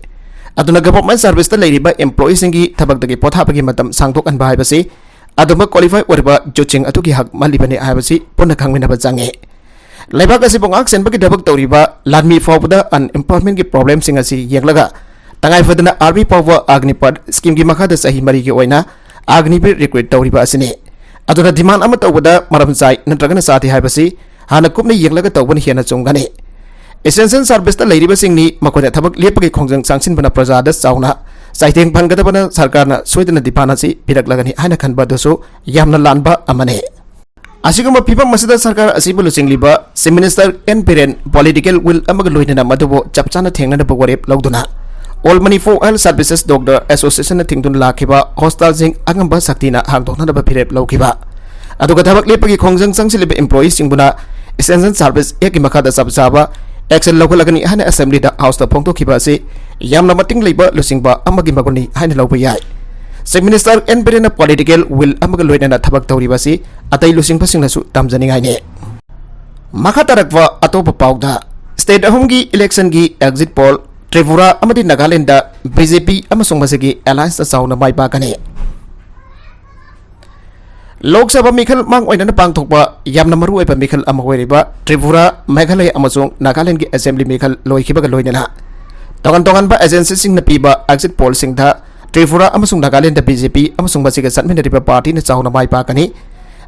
ꯑꯗꯨꯅ ꯒꯚꯔꯟꯃꯦꯟꯠ ꯁꯔꯚꯤꯁꯇ ꯂꯩꯔꯤꯕ ꯏꯝꯄ꯭ꯂꯣꯌꯤꯁꯤꯡꯒꯤ ꯊꯕꯛꯇꯒꯤ ꯄꯣꯊꯥꯕꯒꯤ ꯃꯇꯝ ꯁꯥꯡꯗꯣꯛꯍꯟꯕ ꯍꯥꯏꯕꯁꯤ ꯑꯗꯨꯝꯕ ꯀ꯭ꯋꯥꯂꯤꯐꯥꯏ ꯑꯣꯏꯔꯕ ꯌꯨꯠꯁꯤꯡ ꯑꯗꯨꯒꯤ ꯍꯛ ꯃꯜꯂꯤꯕꯅꯤ ꯍꯥꯏꯕꯁꯤ ꯄꯨꯟꯅ ꯈꯪꯃꯤꯟꯅꯕ ꯆꯪꯉꯤ꯫ ꯂꯩꯕꯥꯛ ꯑꯁꯤꯕꯨ ꯉꯥꯛ ꯁꯦꯟꯕꯒꯤ ꯊꯕꯛ ꯇꯧꯔꯤꯕ ꯂꯥꯟꯃꯤ ꯐꯥꯎꯕꯗ ꯑꯟꯑꯦꯝꯄ꯭ꯂꯣꯏꯃꯦꯟꯠꯀꯤ ꯄ꯭ꯔꯣꯕ꯭ꯂꯦꯝꯁꯤꯡ ꯑꯁꯤ ꯌꯦꯡꯂꯒ ꯇꯉꯥꯏ ꯐꯗꯅ ꯑꯥꯔꯃꯤ ꯐꯥꯎꯕ ꯑꯒꯅꯤꯄꯠ ꯁ꯭ꯀꯤꯝꯒꯤ ꯃꯈꯥꯗ ꯆꯍꯤ ꯃꯔꯤꯒꯤ ꯑꯣꯏꯅ ꯑꯒꯅꯤꯕꯤꯔ ꯔꯤꯀ꯭ꯔꯨꯠ ꯇꯧꯔꯤꯕ ꯑꯁꯤꯅꯤ꯫ ꯑꯗꯨꯅ ꯗꯤꯃꯥꯟ ꯑꯃ ꯇꯧꯕꯗ ꯃꯔꯝ ꯆꯥꯏ ꯅꯠꯇ꯭ꯔꯒꯅ ꯆꯥꯗꯦ ꯍꯥꯏꯕꯁꯤ ꯍꯥꯟꯅ ꯀꯨꯞꯅ ꯌꯦꯡꯂꯒ ꯇꯧꯕꯅ ꯍꯦꯟꯅ ꯆꯨꯝꯒꯅꯤ꯫ ꯏꯁꯦꯟꯁꯤꯌꯦꯜ ꯁꯔꯚꯤꯁꯇ ꯂꯩꯔꯤꯕꯁꯤꯡꯅꯤ, ꯃꯈꯣꯏꯅ ꯊꯕꯛ ꯂꯦꯞꯄꯒꯤ ꯈꯣꯡꯖꯪ ꯆꯪꯁꯤꯟꯕꯅ ꯄ꯭ꯔꯖꯥꯗ ꯆꯥꯎꯅ ꯆꯩꯊꯦꯡ ꯐꯪꯒꯗꯕꯅ ꯁꯔꯀꯥꯔꯅ ꯁꯣꯏꯗꯅ ꯗꯤꯃꯥꯟ ꯑꯁꯤ ꯄꯤꯔꯛꯂꯒꯅꯤ ꯍꯥꯏꯅ ꯈꯟꯕ ꯑꯗꯨꯁꯨ ꯌꯥꯝꯅ ꯂꯥꯟꯕ ꯑꯃꯅꯤ꯫ ꯑꯁꯤꯒꯨꯝꯕ ꯐꯤꯕꯝ ꯑꯁꯤꯗ ꯁꯔꯀꯥꯔ ꯑꯁꯤꯕꯨ ꯂꯨꯆꯤꯡꯂꯤꯕ chief minister N Biren political will ꯑꯃꯒ ꯂꯣꯏꯅꯅ ꯃꯗꯨꯕꯨ ꯆꯞ ꯆꯥꯅ ꯊꯦꯡꯅꯅꯕ ꯋꯥꯔꯦꯞ ꯂꯧꯗꯨꯅ All Manipur Health Services Doctor Associationꯅ ꯊꯤꯡꯗꯨꯅ ꯂꯥꯛꯈꯤꯕ ꯍꯣꯁꯄꯤꯇꯥꯜꯁꯤꯡ ꯑꯉꯝꯕ ꯁꯛꯇꯤꯅ ꯍꯥꯡꯗꯣꯛꯅꯅꯕ ꯐꯤꯔꯦꯞ ꯂꯧꯈꯤꯕ꯫ ꯑꯗꯨꯒ ꯊꯕꯛ ꯂꯦꯞꯄꯒꯤ ꯈꯣꯡꯖꯪ ꯆꯪꯁꯤꯜꯂꯤꯕ ꯏꯝꯄ꯭ꯂꯣꯌꯤꯁꯤꯡꯕꯨꯅ ꯏꯁꯦꯟꯁꯤꯌꯦꯜ ꯁꯔꯚꯤꯁ ꯑꯦꯛꯀꯤ ꯃꯈꯥꯗ ꯆꯞ ꯆꯥꯕ ꯑꯦꯛꯁꯟ ꯂꯧꯈꯠꯂꯒꯅꯤ ꯍꯥꯏꯅ ꯑꯦꯁꯦꯝꯕ꯭ꯂꯤꯗ ꯍꯥꯎꯁꯇ ꯐꯣꯡꯗꯣꯛꯈꯤꯕ ꯑꯁꯤ ꯌꯥꯝꯅ ꯃꯇꯤꯡ ꯂꯩꯕ ꯂꯨꯆꯤꯡꯕ ꯑꯃꯒꯤ ꯃꯒꯨꯟꯅꯤ ꯍꯥꯏꯅ ꯂꯧꯕ ꯌꯥꯏ꯫ ꯆꯤꯐ ꯃꯤꯅꯤꯁꯇꯔ ꯑꯦꯟ ꯕꯤꯔꯦꯟꯅ ꯄꯣꯂꯤꯇꯤꯀꯦꯜ ꯋꯤꯜ ꯑꯃꯒ ꯂꯣꯏꯅꯅ ꯊꯕꯛ ꯇꯧꯔꯤꯕ ꯑꯁꯤ ꯑꯇꯩ ꯂꯨꯆꯤꯡꯕꯁꯤꯡꯅꯁꯨ ꯇꯝꯖꯅꯤꯡꯉꯥꯏꯅꯤ꯫ ꯃꯈꯥ ꯇꯥꯔꯛꯄ ꯑꯇꯣꯞꯄ ꯄꯥꯎꯗ, ꯁ꯭ꯇꯦꯠ ꯑꯍꯨꯝꯒꯤ ꯏꯂꯦꯛꯁꯟꯒꯤ ꯑꯦꯛꯖꯤꯠ ꯄꯣꯜ ꯇ꯭ꯔꯤꯄꯨꯔꯥ ꯑꯃꯗꯤ ꯅꯥꯒꯥꯂꯦꯟꯗ ꯕꯤ ꯖꯦ ꯄꯤ ꯑꯃꯁꯨꯡ ꯃꯁꯤꯒꯤ ꯑꯦꯂꯥꯌꯟꯁꯅ ꯆꯥꯎꯅ ꯃꯥꯏ ꯄꯥꯛꯀꯅꯤ꯫ ꯂꯣꯛ ꯁꯚꯥ ꯃꯤꯈꯜ ꯃꯥꯡ ꯑꯣꯏꯅꯅ ꯄꯥꯡꯊꯣꯛꯄ ꯌꯥꯝꯅ ꯃꯔꯨꯑꯣꯏꯕ ꯃꯤꯈꯜ ꯑꯃ ꯑꯣꯏꯔꯤꯕ ꯇ꯭ꯔꯤꯄꯨꯔꯥ, ꯃꯦꯘꯥꯂꯌ ꯑꯃꯁꯨꯡ ꯅꯥꯒꯥꯂꯦꯟꯒꯤ ꯑꯦꯁꯦꯝꯕ꯭ꯂꯤ ꯃꯤꯈꯜ ꯂꯣꯏꯈꯤꯕꯒ ꯂꯣꯏꯅꯅ ꯇꯣꯉꯥꯟ ꯇꯣꯉꯥꯟꯕ ꯑꯦꯖꯦꯟꯁꯤꯁꯤꯡꯅ ꯄꯤꯕ ꯑꯦꯛꯖꯤꯠ ꯄꯣꯜꯁꯤꯡꯗ ꯇ꯭ꯔꯤꯄꯨꯔꯥ ꯑꯃꯁꯨꯡ ꯅꯥꯒꯥꯂꯦꯟꯗ ꯕꯤ ꯖꯦ ꯄꯤ ꯑꯃꯁꯨꯡ ꯃꯁꯤꯒ ꯆꯠꯃꯤꯟꯅꯔꯤꯕ ꯄꯥꯔꯇꯤꯅ ꯆꯥꯎꯅ ꯃꯥꯏ ꯄꯥꯛꯀꯅꯤ꯫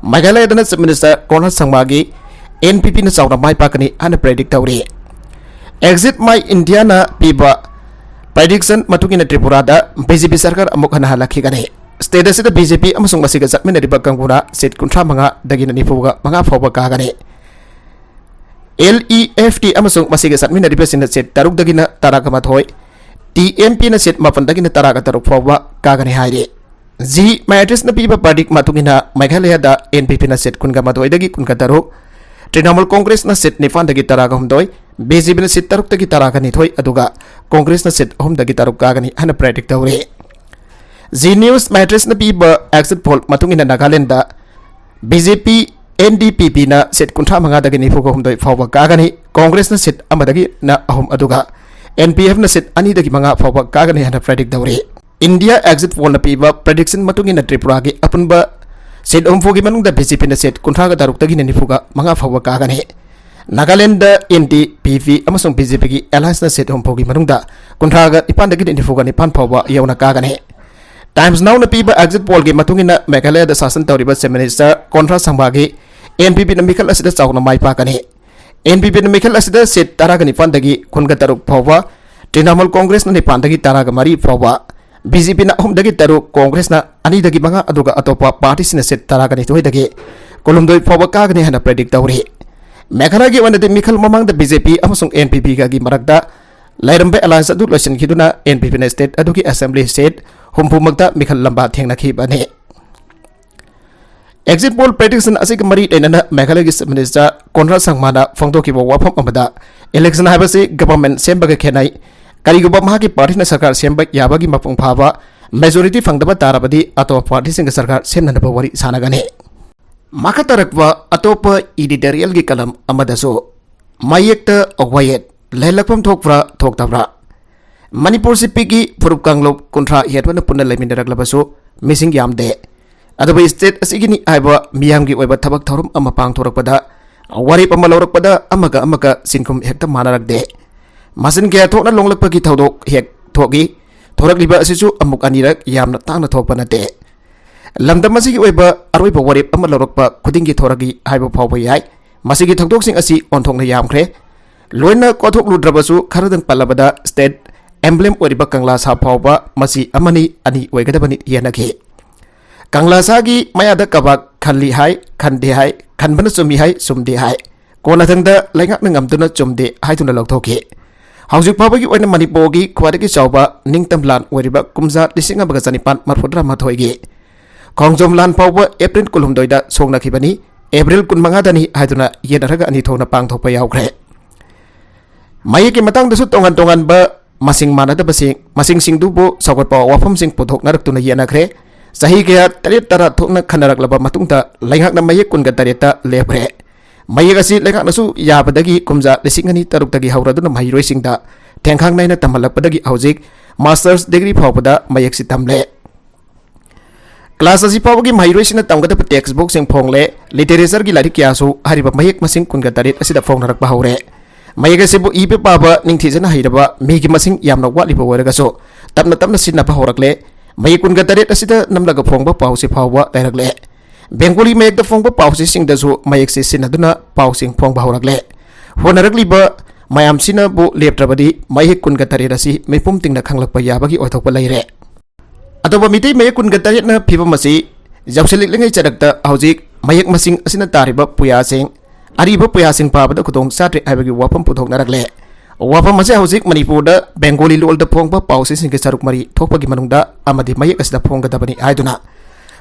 ꯃꯦꯘꯥꯂꯌꯗꯅ ꯆꯤꯐ ꯃꯤꯅꯤꯁꯇꯔ ꯀꯣꯟꯔꯥꯗ ꯁꯪꯃꯥꯒꯤ ꯑꯦꯟ ꯄꯤ ꯄꯤꯅ ꯆꯥꯎꯅ ꯃꯥꯏ ꯄꯥꯛꯀꯅꯤ ꯍꯥꯏꯅ ꯄ꯭ꯔꯦꯗꯤꯛ ꯇꯧꯔꯤ꯫ ꯑꯦꯛꯖꯤꯠ ꯃꯥꯏ ꯏꯟꯗꯤꯌꯥꯅ ꯄꯤꯕ ꯄ꯭ꯔꯦꯗꯤꯛꯁꯟ ꯃꯇꯨꯡ ꯏꯟꯅ ꯇ꯭ꯔꯤꯄꯨꯔꯥꯗ ꯕꯤ ꯖꯦ ꯄꯤ ꯁꯔꯀꯥꯔ ꯑꯃꯨꯛ ꯍꯟꯅ ꯍꯜꯂꯛꯈꯤꯒꯅꯤ꯫ ꯁ꯭ꯇꯦꯠ ꯑꯁꯤꯗ ꯕꯤ ꯖꯦ ꯄꯤ ꯑꯃꯁꯨꯡ ꯃꯁꯤꯒ ꯆꯠꯃꯤꯟꯅꯔꯤꯕ ꯀꯥꯡꯕꯨꯅ ꯁꯤꯠ ꯀꯨꯟꯊ꯭ꯔꯥ ꯃꯉꯥꯗꯒꯤꯅ ꯅꯤꯐꯨꯒ ꯃꯉꯥ ꯐꯥꯎꯕ ꯀꯥꯒꯅꯤ꯫ ꯑꯦꯜ ꯏ ꯑꯦꯐ ꯇꯤ ꯑꯃꯁꯨꯡ ꯃꯁꯤꯒ ꯆꯠꯃꯤꯟꯅꯔꯤꯕꯁꯤꯡꯅ ꯁꯤꯠ ꯇꯔꯨꯛꯇꯒꯤꯅ ꯇꯔꯥꯒ ꯃꯥꯊꯣꯏ, ꯇꯤ ꯑꯦꯝ ꯄꯤꯅ ꯁꯤꯠ ꯃꯥꯄꯟꯗꯒꯤꯅ ꯇꯔꯥꯒ ꯇꯔꯨꯛ ꯐꯥꯎꯕ ꯀꯥꯒꯅꯤ ꯍꯥꯏꯔꯤ꯫ ꯖꯤ ꯃꯦꯇ꯭ꯔꯤꯛꯁꯅ ꯄꯤꯕ ꯄ꯭ꯔꯦꯗꯤꯛ ꯃꯇꯨꯡ ꯏꯟꯅ ꯃꯦꯘꯥꯂꯌꯗ ꯑꯦꯟ ꯄꯤ ꯄꯤꯅ ꯁꯤꯠ ꯀꯨꯟꯒ ꯃꯥꯊꯣꯏꯗꯒꯤ ꯀꯨꯟꯒ ꯇꯔꯨꯛ, ꯇ꯭ꯔꯤꯅꯥꯃꯨꯜ ꯀꯣꯡꯒ꯭ꯔꯦꯁꯅ ꯁꯤꯠ ꯅꯤꯄꯥꯟꯗꯒꯤ ꯇꯔꯥꯒ ꯍꯨꯝꯗꯣꯏ, ꯕꯤ ꯖꯦ ꯄꯤꯅ ꯁꯤꯠ ꯇꯔꯨꯛꯇꯒꯤ ꯇꯔꯥꯒ ꯅꯤꯊꯣꯏ, ꯑꯗꯨꯒ ꯀꯣꯡꯒ꯭ꯔꯦꯁꯅ ꯁꯤꯠ ꯑꯍꯨꯝꯗꯒꯤ ꯇꯔꯨꯛ ꯀꯥꯒꯅꯤ ꯍꯥꯏꯅ ꯄ꯭ꯔꯦꯗꯤꯛ ꯇꯧꯔꯤ꯫ ꯖꯤ ꯅ꯭ꯌꯨꯁ ꯃꯦꯇ꯭ꯔꯤꯛꯁꯅ ꯄꯤꯕ ꯑꯦꯛꯖꯤꯠ ꯄꯣꯜ ꯃꯇꯨꯡ ꯏꯟꯅ ꯅꯥꯒꯥꯂꯦꯟꯗ ꯕꯤ ꯖꯦ ꯄꯤ, ꯑꯦꯟ ꯗꯤ ꯄꯤ ꯄꯤꯅ ꯁꯤꯠ ꯀꯨꯟꯊ꯭ꯔꯥ ꯃꯉꯥꯗꯒꯤ ꯅꯤꯐꯨꯒ ꯍꯨꯝꯗꯣꯏ ꯐꯥꯎꯕ ꯀꯥꯒꯅꯤ, ꯀꯣꯡꯒ꯭ꯔꯦꯁꯅ ꯁꯤꯠ ꯑꯃꯗꯒꯤꯅ ꯑꯍꯨꯝ, ꯑꯗꯨꯒ ꯑꯦꯟ ꯄꯤ ꯑꯦꯐꯅ ꯁꯤꯠ ꯑꯅꯤꯗꯒꯤ ꯃꯉꯥ ꯐꯥꯎꯕ ꯀꯥꯒꯅꯤ ꯍꯥꯏꯅ ꯄ꯭ꯔꯦꯗꯤꯛ ꯇꯧꯔꯤ꯫ ꯏꯟꯗꯤꯌꯥ ꯑꯦꯛꯖꯤꯠ ꯄꯣꯜꯅ ꯄꯤꯕ ꯄ꯭ꯔꯦꯗꯤꯛꯁꯟ ꯃꯇꯨꯡ ꯏꯟꯅ ꯇ꯭ꯔꯤꯄꯨꯔꯥꯒꯤ ꯑꯄꯨꯟꯕ ꯁꯤꯠ ꯍꯨꯝꯐꯨꯒꯤ ꯃꯅꯨꯡꯗ ꯕꯤ ꯖꯦ ꯄꯤꯅ ꯁꯤꯠ ꯀꯨꯟꯊ꯭ꯔꯥꯒ ꯇꯔꯨꯛꯇꯒꯤꯅ ꯅꯤꯐꯨꯒ ꯃꯉꯥ ꯐꯥꯎꯕ ꯀꯥꯒꯅꯤ꯫ ꯅꯥꯒꯥꯂꯦꯟꯗ ꯑꯦꯟ ꯗꯤ ꯄꯤ ꯄꯤ ꯑꯃꯁꯨꯡ ꯕꯤ ꯖꯦ ꯄꯤꯒꯤ ꯑꯦꯂꯥꯌꯟꯁꯅ ꯁꯤꯠ ꯍꯨꯝꯐꯨꯒꯤ ꯃꯅꯨꯡꯗ ꯀꯨꯟꯊ꯭ꯔꯥꯒ ꯅꯤꯄꯥꯟꯗꯒꯤꯅ ꯅꯤꯐꯨꯒ ꯅꯤꯄꯥꯟ ꯐꯥꯎꯕ ꯌꯧꯅ ꯀꯥꯒꯅꯤ꯫ ꯇꯥꯏꯝꯁ ꯅꯥꯎꯅ ꯄꯤꯕ ꯑꯦꯛꯖꯤꯠ ꯄꯣꯜꯒꯤ ꯃꯇꯨꯡ ꯏꯟꯅ ꯃꯦꯘꯥꯂꯌꯗ ꯁꯥꯁꯟ ꯇꯧꯔꯤꯕ ꯆꯤꯐ ꯃꯤꯅꯤꯁꯇꯔ ꯀꯣꯟꯔꯥꯗ ꯁꯪꯃꯥꯒꯤ ꯑꯦꯟ ꯄꯤ ꯄꯤꯅ ꯃꯤꯈꯜ ꯑꯁꯤꯗ ꯆꯥꯎꯅ ꯃꯥꯏ ꯄꯥꯛꯀꯅꯤ꯫ ꯑꯦꯟ ꯄꯤ ꯄꯤꯅ ꯃꯤꯈꯜ ꯑꯁꯤꯗ ꯁꯤꯠ ꯇꯔꯥꯒ ꯅꯤꯄꯥꯟꯗꯒꯤ ꯀꯨꯟꯒ ꯇꯔꯨꯛ ꯐꯥꯎꯕ, ꯇ꯭ꯔꯤꯅꯥꯃꯨꯜ ꯀꯣꯡꯒ꯭ꯔꯦꯁꯅ ꯅꯤꯄꯥꯟꯗꯒꯤ ꯇꯔꯥꯒ ꯃꯔꯤ ꯐꯥꯎꯕ, ꯕꯤ ꯖꯦ ꯄꯤꯅ ꯑꯍꯨꯝꯗꯒꯤ ꯇꯔꯨꯛ, ꯀꯣꯡꯒ꯭ꯔꯦꯁꯅ ꯑꯅꯤꯗꯒꯤ ꯃꯉꯥ, ꯑꯗꯨꯒ ꯑꯇꯣꯞꯄ ꯄꯥꯔꯇꯤꯁꯤꯡꯅ ꯁꯤꯠ ꯇꯔꯥꯒ ꯅꯤꯊꯣꯏꯗꯒꯤ ꯀꯨꯟꯍꯨꯝꯗꯣꯏ ꯐꯥꯎꯕ ꯀꯥꯒꯅꯤ ꯍꯥꯏꯅ ꯄ꯭ꯔꯦꯗꯤꯛ ꯇꯧꯔꯤ꯫ ꯃꯦꯘꯥꯂꯌꯒꯤ ꯑꯣꯏꯅꯗꯤ ꯃꯤꯈꯜ ꯃꯃꯥꯡꯗ ꯕꯤ ꯖꯦ ꯄꯤ ꯑꯃꯁꯨꯡ ꯑꯦꯟ ꯄꯤ ꯄꯤꯒꯒꯤ ꯃꯔꯛꯇ ꯂꯩꯔꯝꯕ ꯑꯦꯂꯥꯌꯟꯁ ꯑꯗꯨ ꯂꯣꯏꯁꯤꯟꯈꯤꯗꯨꯅ ꯑꯦꯟ ꯄꯤ ꯄꯤꯅ ꯁ꯭ꯇꯦꯠ ꯑꯗꯨꯒꯤ ꯑꯦꯁꯦꯝꯕ꯭ꯂꯤ ꯁꯤꯠ ꯍꯨꯝꯐꯨꯃꯛꯇ ꯃꯤꯈꯜ ꯂꯝꯕꯥ ꯊꯦꯡꯅꯈꯤꯕꯅꯤ꯫ ꯑꯦꯛꯖꯤꯠ ꯄꯣꯜ ꯄ꯭ꯔꯦꯗꯤꯛꯁꯟ ꯑꯁꯤꯒ ꯃꯔꯤ ꯂꯩꯅꯅ ꯃꯦꯘꯥꯂꯌꯒꯤ ꯆꯤꯐ ꯃꯤꯅꯤꯁꯇꯔ ꯀꯣꯟꯔꯥꯗ ꯁꯪꯃꯥꯅ ꯐꯣꯡꯗꯣꯛꯈꯤꯕ ꯋꯥꯐꯝ ꯑꯃꯗ, ꯏꯂꯦꯛꯁꯟ ꯍꯥꯏꯕꯁꯤ ꯒꯚꯔꯟꯃꯦꯟꯠ ꯁꯦꯝꯕꯒ ꯈꯦꯠꯅꯩ꯫ ꯀꯔꯤꯒꯨꯝꯕ ꯃꯍꯥꯛꯀꯤ ꯄꯥꯔꯇꯤꯅ ꯁꯔꯀꯥꯔ ꯁꯦꯝꯕ ꯌꯥꯕꯒꯤ ꯃꯄꯨꯡ ꯐꯥꯕ ꯃꯦꯖꯣꯔꯤꯇꯤ ꯐꯪꯗꯕ ꯇꯥꯔꯕꯗꯤ ꯑꯇꯣꯞꯄ ꯄꯥꯔꯇꯤꯁꯤꯡꯒ ꯁꯔꯀꯥꯔ ꯁꯦꯝꯅꯅꯕ ꯋꯥꯔꯤ ꯁꯥꯟꯅꯒꯅꯤ꯫ ꯃꯈꯥ ꯇꯥꯔꯛꯄ ꯑꯇꯣꯞꯄ ꯏꯗꯤꯇꯣꯔꯤꯌꯦꯜꯒꯤ ꯀꯂꯝ ꯑꯃꯗꯁꯨ ꯃꯌꯦꯛꯇ ꯋꯥꯌꯦꯠ ꯂꯩꯍꯜꯂꯛꯐꯝ ꯊꯣꯛꯄ꯭ꯔꯥ ꯊꯣꯛꯇꯕ꯭ꯔꯥ? ꯃꯅꯤꯄꯨꯔꯁꯤ ꯄꯤꯛꯏ, ꯐꯨꯔꯨꯞ ꯀꯥꯡꯂꯨꯞ ꯀꯨꯟꯊ꯭ꯔꯥ ꯍꯦꯟꯕꯅ ꯄꯨꯟꯅ ꯂꯩꯃꯤꯟꯅꯔꯛꯂꯕꯁꯨ ꯃꯤꯁꯤꯡ ꯌꯥꯝꯗꯦ꯫ ꯑꯗꯨꯕꯨ state ꯑꯁꯤꯒꯤꯅꯤ ꯍꯥꯏꯕ ꯃꯤꯌꯥꯝꯒꯤ ꯑꯣꯏꯕ ꯊꯕꯛ ꯊꯧꯔꯝ ꯑꯃ ꯄꯥꯡꯊꯣꯔꯛꯄꯗ, ꯋꯥꯔꯦꯞ ꯑꯃ ꯂꯧꯔꯛꯄꯗ ꯑꯃꯒ ꯑꯃꯒ ꯁꯤꯟꯐꯝ ꯍꯦꯛꯇ ꯃꯥꯟꯅꯔꯛꯇꯦ꯫ ꯃꯁꯤꯡ ꯀꯌꯥ ꯊꯣꯛꯅ ꯂꯣꯡꯂꯛꯄꯒꯤ ꯊꯧꯗꯣꯛ ꯍꯦꯛ ꯊꯣꯛꯏ꯫ ꯊꯣꯔꯛꯂꯤꯕ ꯑꯁꯤꯁꯨ ꯑꯃꯨꯛ ꯑꯅꯤꯔꯛ ꯌꯥꯝꯅ ꯇꯥꯡꯅ ꯊꯣꯛꯄ ꯅꯠꯇꯦ꯫ ꯂꯝꯗꯝ ꯑꯁꯤꯒꯤ ꯑꯣꯏꯕ ꯑꯔꯣꯏꯕ ꯋꯥꯔꯦꯞ ꯑꯃ ꯂꯧꯔꯛꯄ ꯈꯨꯗꯤꯡꯒꯤ ꯊꯣꯔꯛꯏ ꯍꯥꯏꯕ ꯐꯥꯎꯕ ꯌꯥꯏ꯫ ꯃꯁꯤꯒꯤ ꯊꯧꯗꯣꯛꯁꯤꯡ ꯑꯁꯤ ꯑꯣꯟꯊꯣꯛꯅ ꯌꯥꯝꯈ꯭ꯔꯦ꯫ ꯂꯣꯏꯅ ꯀꯣꯊꯣꯛꯂꯨꯗ꯭ꯔꯕꯁꯨ ꯈꯔꯗꯪ ꯄꯜꯂꯕꯗ, state emblem ꯑꯣꯏꯔꯤꯕ ꯀꯪꯂꯥ ꯁꯥ ꯐꯥꯎꯕ ꯃꯁꯤ ꯑꯃꯅꯤ ꯑꯅꯤ ꯑꯣꯏꯒꯗꯕꯅꯤ ꯌꯦꯟꯅꯈꯤ꯫ ꯀꯪꯂꯥ ꯁꯥꯒꯤ ꯃꯌꯥꯗ ꯀꯕꯥꯛ ꯈꯜꯂꯤ ꯍꯥꯏ, ꯈꯟꯗꯦ ꯍꯥꯏ, ꯈꯟꯕꯅ ꯆꯨꯝꯃꯤ ꯍꯥꯏ, ꯆꯨꯝꯗꯦ ꯍꯥꯏ, ꯀꯣꯟꯅꯊꯪꯗ ꯂꯩꯉꯥꯛꯅ ꯉꯝꯗꯨꯅ ꯆꯨꯝꯗꯦ ꯍꯥꯏꯗꯨꯅ ꯂꯧꯊꯣꯛꯈꯤ꯫ ꯍꯧꯖꯤꯛ ꯐꯥꯎꯕꯒꯤ ꯑꯣꯏꯅ ꯃꯅꯤꯄꯨꯔꯒꯤ ꯈ꯭ꯋꯥꯏꯗꯒꯤ ꯆꯥꯎꯕ ꯅꯤꯡꯇꯝ ꯂꯥꯟ ꯑꯣꯏꯔꯤꯕ ꯀꯨꯝꯖꯥ ꯂꯤꯁꯤꯡ ꯑꯃꯒ ꯆꯅꯤꯄꯥꯟ ꯃꯔꯤꯐꯨꯇꯔꯥ ꯃꯥꯊꯣꯏꯒꯤ ꯈꯣꯡꯖꯣꯝ ꯂꯥꯟ ꯐꯥꯎꯕ April ꯀꯨꯟꯍꯨꯝꯗꯣꯏꯗ ꯁꯣꯛꯅꯈꯤꯕꯅꯤ꯫ April ꯀꯨꯟꯃꯉꯥꯗꯅꯤ ꯍꯥꯏꯗꯨꯅ ꯌꯦꯠꯅꯔꯒ ꯑꯅꯤ ꯊꯣꯛꯅ ꯄꯥꯡꯊꯣꯛꯄ ꯌꯥꯎꯈ꯭ꯔꯦ꯫ ꯃꯌꯦꯛꯀꯤ ꯃꯇꯥꯡꯗꯁꯨ ꯇꯣꯉꯥꯟ ꯇꯣꯉꯥꯟꯕ ꯃꯁꯤꯡ ꯃꯥꯟꯅꯗꯕꯁꯤꯡ, ꯃꯁꯤꯡꯁꯤꯡꯗꯨꯕꯨ ꯁꯧꯒꯠꯄ ꯋꯥꯐꯝꯁꯤꯡ ꯄꯨꯊꯣꯛꯅꯔꯛꯇꯨꯅ ꯌꯦꯠꯅꯈ꯭ꯔꯦ꯫ ꯆꯍꯤ ꯀꯌꯥ ꯇꯔꯦꯠ ꯇꯔꯥ ꯊꯣꯛꯅ ꯈꯟꯅꯔꯛꯂꯕ ꯃꯇꯨꯡꯗ ꯂꯩꯉꯥꯛꯅ ꯃꯌꯦꯛ ꯀꯨꯟꯒ ꯇꯔꯦꯠꯇ ꯂꯦꯞꯈ꯭ꯔꯦ꯫ ꯃꯌꯦꯛ ꯑꯁꯤ ꯂꯩꯉꯥꯛꯅꯁꯨ ꯌꯥꯕꯗꯒꯤ ꯀꯨꯝꯖꯥ ꯂꯤꯁꯤꯡ ꯑꯅꯤ ꯇꯔꯨꯛꯇꯒꯤ ꯍꯧꯔꯗꯨꯅ ꯃꯍꯩꯔꯣꯏꯁꯤꯡꯗ ꯊꯦꯡꯈꯥꯡ ꯅꯥꯏꯅ ꯇꯝꯍꯜꯂꯛꯄꯗꯒꯤ ꯍꯧꯖꯤꯛ master's degree ꯐꯥꯎꯕꯗ ꯃꯌꯦꯛꯁꯤ ꯇꯝꯂꯦ꯫ Class ꯑꯁꯤ ꯐꯥꯎꯕꯒꯤ ꯃꯍꯩꯔꯣꯏꯁꯤꯡꯅ ꯇꯝꯒꯗꯕ text bookꯁꯤꯡ ꯐꯣꯡꯂꯦ꯫ Literature ꯒꯤ ꯂꯥꯏꯔꯤꯛ ꯀꯌꯥꯁꯨ ꯍꯥꯏꯔꯤꯕ ꯃꯌꯦꯛ ꯃꯁꯤꯡ ꯀꯨꯟꯒ ꯇꯔꯦꯠ ꯑꯁꯤꯗ ꯐꯣꯡꯅꯔꯛꯄ ꯍꯧꯔꯦ꯫ ꯃꯌꯦꯛ ꯑꯁꯤꯕꯨ ꯏꯕ ꯄꯥꯕ ꯅꯤꯡꯊꯤꯖꯅ ꯍꯩꯔꯕ ꯃꯤꯒꯤ ꯃꯁꯤꯡ ꯌꯥꯝꯅ ꯋꯥꯠꯂꯤꯕ ꯑꯣꯏꯔꯒꯁꯨ, ꯇꯞꯅ ꯇꯞꯅ ꯁꯤꯖꯤꯟꯅꯕ ꯍꯧꯔꯛꯂꯦ꯫ ꯃꯌꯦꯛ ꯀꯨꯟꯒ ꯇꯔꯦꯠ ꯑꯁꯤꯗ ꯅꯝꯂꯒ ꯐꯣꯡꯕ ꯄꯥꯎꯆꯦ ꯐꯥꯎꯕ ꯂꯩꯔꯛꯂꯦ꯫ Bengali ꯃꯌꯦꯛꯇ ꯐꯣꯡꯕ ꯄꯥꯎꯆꯦꯁꯤꯡꯗꯁꯨ ꯃꯌꯦꯛꯁꯤ ꯁꯤꯖꯤꯟꯅꯗꯨꯅ ꯄꯥꯎꯁꯤꯡ ꯐꯣꯡꯕ ꯍꯧꯔꯛꯂꯦ꯫ ꯍꯣꯠꯅꯔꯛꯂꯤꯕ ꯃꯌꯥꯝꯁꯤꯅꯕꯨ ꯂꯦꯞꯇ꯭ꯔꯕꯗꯤ ꯃꯌꯦꯛ ꯀꯨꯟꯒ ꯇꯔꯦꯠ ꯑꯁꯤ ꯃꯤꯄꯨꯝ ꯇꯤꯡꯅ ꯈꯪꯂꯛꯄ ꯌꯥꯕꯒꯤ ꯑꯣꯏꯊꯣꯛꯄ ꯂꯩꯔꯦ꯫ ꯑꯇꯣꯞꯄ ꯃꯤꯇꯩ ꯃꯌꯦꯛ ꯀꯨꯟꯒ ꯇꯔꯦꯠꯅ ꯐꯤꯕꯝ ꯑꯁꯤ ꯌꯧꯁꯤꯜꯂꯛꯂꯤꯉꯩ ꯆꯔꯛꯇ ꯍꯧꯖꯤꯛ ꯃꯌꯦꯛ ꯃꯁꯤꯡ ꯑꯁꯤꯅ ꯇꯥꯔꯤꯕ ꯄꯨꯌꯥꯁꯤꯡ, ꯑꯔꯤꯕ ꯄꯨꯌꯥꯁꯤꯡ ꯄꯥꯕꯗ ꯈꯨꯗꯣꯡ ꯆꯥꯗ꯭ꯔꯦ ꯍꯥꯏꯕꯒꯤ ꯋꯥꯐꯝ ꯄꯨꯊꯣꯛꯅꯔꯛꯂꯦ꯫ ꯋꯥꯐꯝ ꯑꯁꯤ ꯍꯧꯖꯤꯛ ꯃꯅꯤꯄꯨꯔꯗ Bengali ꯂꯣꯜꯗ ꯐꯣꯡꯕ ꯄꯥꯎꯆꯦꯁꯤꯡꯒꯤ ꯁꯔꯨꯛ ꯃꯔꯤ ꯊꯣꯛꯄꯒꯤ ꯃꯅꯨꯡꯗ ꯑꯃꯗꯤ ꯃꯌꯦꯛ ꯑꯁꯤꯗ ꯐꯣꯡꯒꯗꯕꯅꯤ ꯍꯥꯏꯗꯨꯅ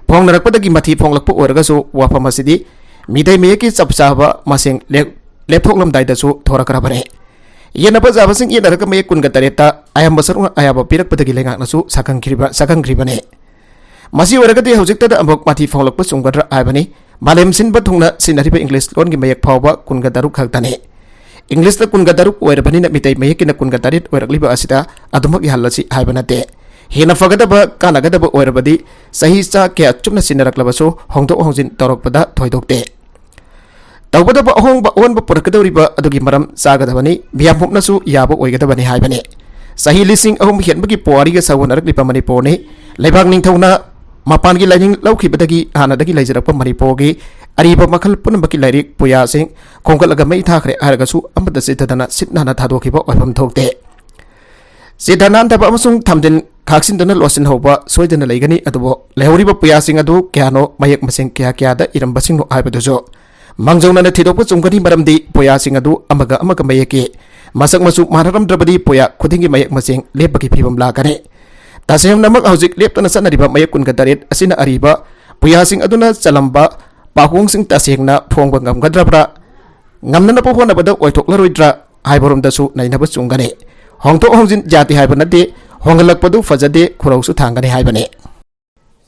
ꯐꯣꯡꯅꯔꯛꯄꯗꯒꯤ ꯃꯊꯤ ꯐꯣꯡꯂꯛꯄ ꯑꯣꯏꯔꯒꯁꯨ, ꯋꯥꯐꯝ ꯑꯁꯤꯗꯤ ꯃꯤꯇꯩ ꯃꯌꯦꯛꯀꯤ ꯆꯞ ꯆꯥꯕ ꯃꯁꯤꯡ ꯂꯦꯞ-, ꯂꯦꯞꯊꯣꯛꯂꯝꯗꯥꯏꯗꯁꯨ ꯊꯣꯔꯛꯈ꯭ꯔꯕꯅꯤ꯫ ꯌꯦꯠꯅꯕ ꯖꯥꯕꯁꯤꯡ ꯌꯦꯠꯅꯔꯒ ꯃꯌꯦꯛ ꯀꯨꯟꯒ ꯇꯔꯦꯠꯇ ꯑꯌꯥꯝꯕ ꯁꯔꯨꯛꯅ ꯑꯌꯥꯕ ꯄꯤꯔꯛꯄꯗꯒꯤ ꯂꯩꯉꯥꯛꯅꯁꯨ ꯁꯥꯈꯪꯈꯤꯕ-, ꯁꯥꯈꯪꯈ꯭ꯔꯤꯕꯅꯤ꯫ ꯃꯁꯤ ꯑꯣꯏꯔꯒꯗꯤ ꯍꯧꯖꯤꯛꯇꯗ ꯑꯃꯨꯛ ꯃꯊꯤ ꯐꯣꯡꯂꯛꯄ ꯆꯨꯝꯒꯗ꯭ꯔꯥ ꯍꯥꯏꯕꯅꯤ꯫ ꯃꯥꯂꯦꯝ ꯁꯤꯟꯕ ꯊꯨꯡꯅ ꯁꯤꯖꯤꯟꯅꯔꯤꯕ English ꯂꯣꯟꯒꯤ ꯃꯌꯦꯛ ꯐꯥꯎꯕ ꯀꯨꯟꯒ ꯇꯔꯨꯛ ꯈꯛꯇꯅꯤ꯫ ꯏꯪꯂꯤꯁꯅ ꯀꯨꯟꯒ ꯇꯔꯨꯛ ꯑꯣꯏꯔꯕꯅꯤꯅ ꯃꯤꯇꯩ ꯃꯌꯦꯛꯀꯤꯅ ꯀꯨꯟꯒ ꯇꯔꯦꯠ ꯑꯣꯏꯔꯛꯂꯤꯕ ꯑꯁꯤꯗ ꯑꯗꯨꯃꯛ ꯌꯥꯍꯜꯂꯁꯤ ꯍꯥꯏꯕ ꯅꯠꯇꯦ꯫ ꯍꯦꯟꯅ ꯐꯒꯗꯕ, ꯀꯥꯟꯅꯒꯗꯕ ꯑꯣꯏꯔꯕꯗꯤ ꯆꯍꯤ ꯆꯥ ꯀꯌꯥ ꯆꯨꯞꯅ ꯁꯤꯟꯅꯔꯛꯂꯕꯁꯨ ꯍꯣꯡꯗꯣꯛ ꯍꯣꯡꯖꯤꯟ ꯇꯧꯔꯛꯄꯗ ꯊꯣꯏꯗꯣꯛꯇꯦ꯫ ꯇꯧꯒꯗꯕ ꯑꯍꯣꯡꯕ ꯑꯑꯣꯟꯕ ꯄꯨꯔꯛꯀꯗꯧꯔꯤꯕ ꯑꯗꯨꯒꯤ ꯃꯔꯝ ꯆꯥꯒꯗꯕꯅꯤ, ꯃꯤꯌꯥꯝ ꯄꯨꯝꯅꯁꯨ ꯌꯥꯕ ꯑꯣꯏꯒꯗꯕꯅꯤ ꯍꯥꯏꯕꯅꯤ꯫ ꯆꯍꯤ ꯂꯤꯁꯤꯡ ꯑꯍꯨꯝ ꯍꯦꯟꯕꯒꯤ ꯄꯨꯋꯥꯔꯤꯒ ꯁꯥꯒꯣꯟꯅꯔꯛꯂꯤꯕ ꯃꯅꯤꯄꯨꯔꯅꯤ꯫ ꯂꯩꯕꯥꯛ ꯅꯤꯡꯊꯧꯅ ꯃꯄꯥꯟꯒꯤ ꯂꯥꯏꯅꯤꯡ ꯂꯧꯈꯤꯕꯗꯒꯤ ꯍꯥꯟꯅꯗꯒꯤ ꯂꯩꯖꯔꯛꯄ ꯃꯅꯤꯄꯨꯔꯒꯤ ꯑꯔꯤꯕ ꯃꯈꯜ ꯄꯨꯝꯅꯃꯛꯀꯤ ꯂꯥꯏꯔꯤꯛ ꯄꯨꯌꯥꯁꯤꯡ ꯈꯣꯝꯒꯠꯂꯒ ꯃꯩ ꯊꯥꯈ꯭ꯔꯦ ꯍꯥꯏꯔꯒꯁꯨ ꯑꯃꯠꯇ ꯆꯤꯠꯊꯗꯅ ꯁꯤꯠ ꯅꯥꯟꯅ ꯊꯥꯗꯣꯛꯈꯤꯕ ꯑꯣꯏꯐꯝ ꯊꯣꯛꯇꯦ꯫ ꯆꯤꯠꯊ ꯅꯥꯟꯊꯕ ꯑꯃꯁꯨꯡ ꯊꯝꯖꯤꯟ ꯈꯥꯛꯆꯤꯟꯗꯨꯅ ꯂꯣꯠꯁꯤꯟꯍꯧꯕ ꯁꯣꯏꯗꯅ ꯂꯩꯒꯅꯤ, ꯑꯗꯨꯕꯨ ꯂꯩꯍꯧꯔꯤꯕ ꯄꯨꯌꯥꯁꯤꯡ ꯑꯗꯨ ꯀꯌꯥꯅꯣ, ꯃꯌꯦꯛ ꯃꯁꯤꯡ ꯀꯌꯥ ꯀꯌꯥꯗ ꯏꯔꯝꯕꯁꯤꯡꯅꯣ ꯍꯥꯏꯕꯗꯨꯁꯨ ꯃꯥꯡꯖꯧꯅꯅ ꯊꯤꯗꯣꯛꯄ ꯆꯨꯝꯒꯅꯤ, ꯃꯔꯝꯗꯤ ꯄꯨꯌꯥꯁꯤꯡ ꯑꯗꯨ ꯑꯃꯒ ꯑꯃꯒ ꯃꯌꯦꯛꯀꯤ ꯃꯁꯛ ꯃꯆꯨ ꯃꯥꯟꯅꯔꯝꯗ꯭ꯔꯕꯗꯤ ꯄꯨꯌꯥ ꯈꯨꯗꯤꯡꯒꯤ ꯃꯌꯦꯛ ꯃꯁꯤꯡ ꯂꯦꯞꯄꯒꯤ ꯐꯤꯕꯝ ꯂꯥꯛꯀꯅꯤ꯫ ꯇꯁꯦꯡꯅꯃꯛ ꯍꯧꯖꯤꯛ ꯂꯦꯞꯇꯅ ꯆꯠꯅꯔꯤꯕ ꯃꯌꯦꯛ ꯀꯨꯟꯒ ꯇꯔꯦꯠ ꯑꯁꯤꯅ ꯑꯔꯤꯕ ꯄꯨꯌꯥꯁꯤꯡ ꯑꯗꯨꯅ ꯆꯜꯂꯝꯕ ꯄꯥꯎꯈꯣꯡꯁꯤꯡ ꯇꯁꯦꯡꯅ ꯐꯣꯡꯕ ꯉꯝꯒꯗ꯭ꯔꯕ꯭ꯔꯥ? ꯉꯝꯅꯅꯕ ꯍꯣꯠꯅꯕꯗ ꯑꯣꯏꯊꯣꯛꯂꯔꯣꯏꯗ꯭ꯔꯥ ꯍꯥꯏꯕꯔꯣꯝꯗꯁꯨ ꯅꯩꯅꯕ ꯆꯨꯝꯒꯅꯤ꯫ ꯍꯣꯡꯗꯣꯛ ꯍꯣꯡꯖꯤꯟ ꯌꯥꯗꯦ ꯍꯥꯏꯕ ꯅꯠꯇꯦ, ꯍꯣꯡꯍꯜꯂꯛꯄꯗꯨ ꯐꯖꯗꯦ, ꯈꯨꯔꯧꯁꯨ ꯊꯥꯡꯒꯅꯤ ꯍꯥꯏꯕꯅꯤ꯫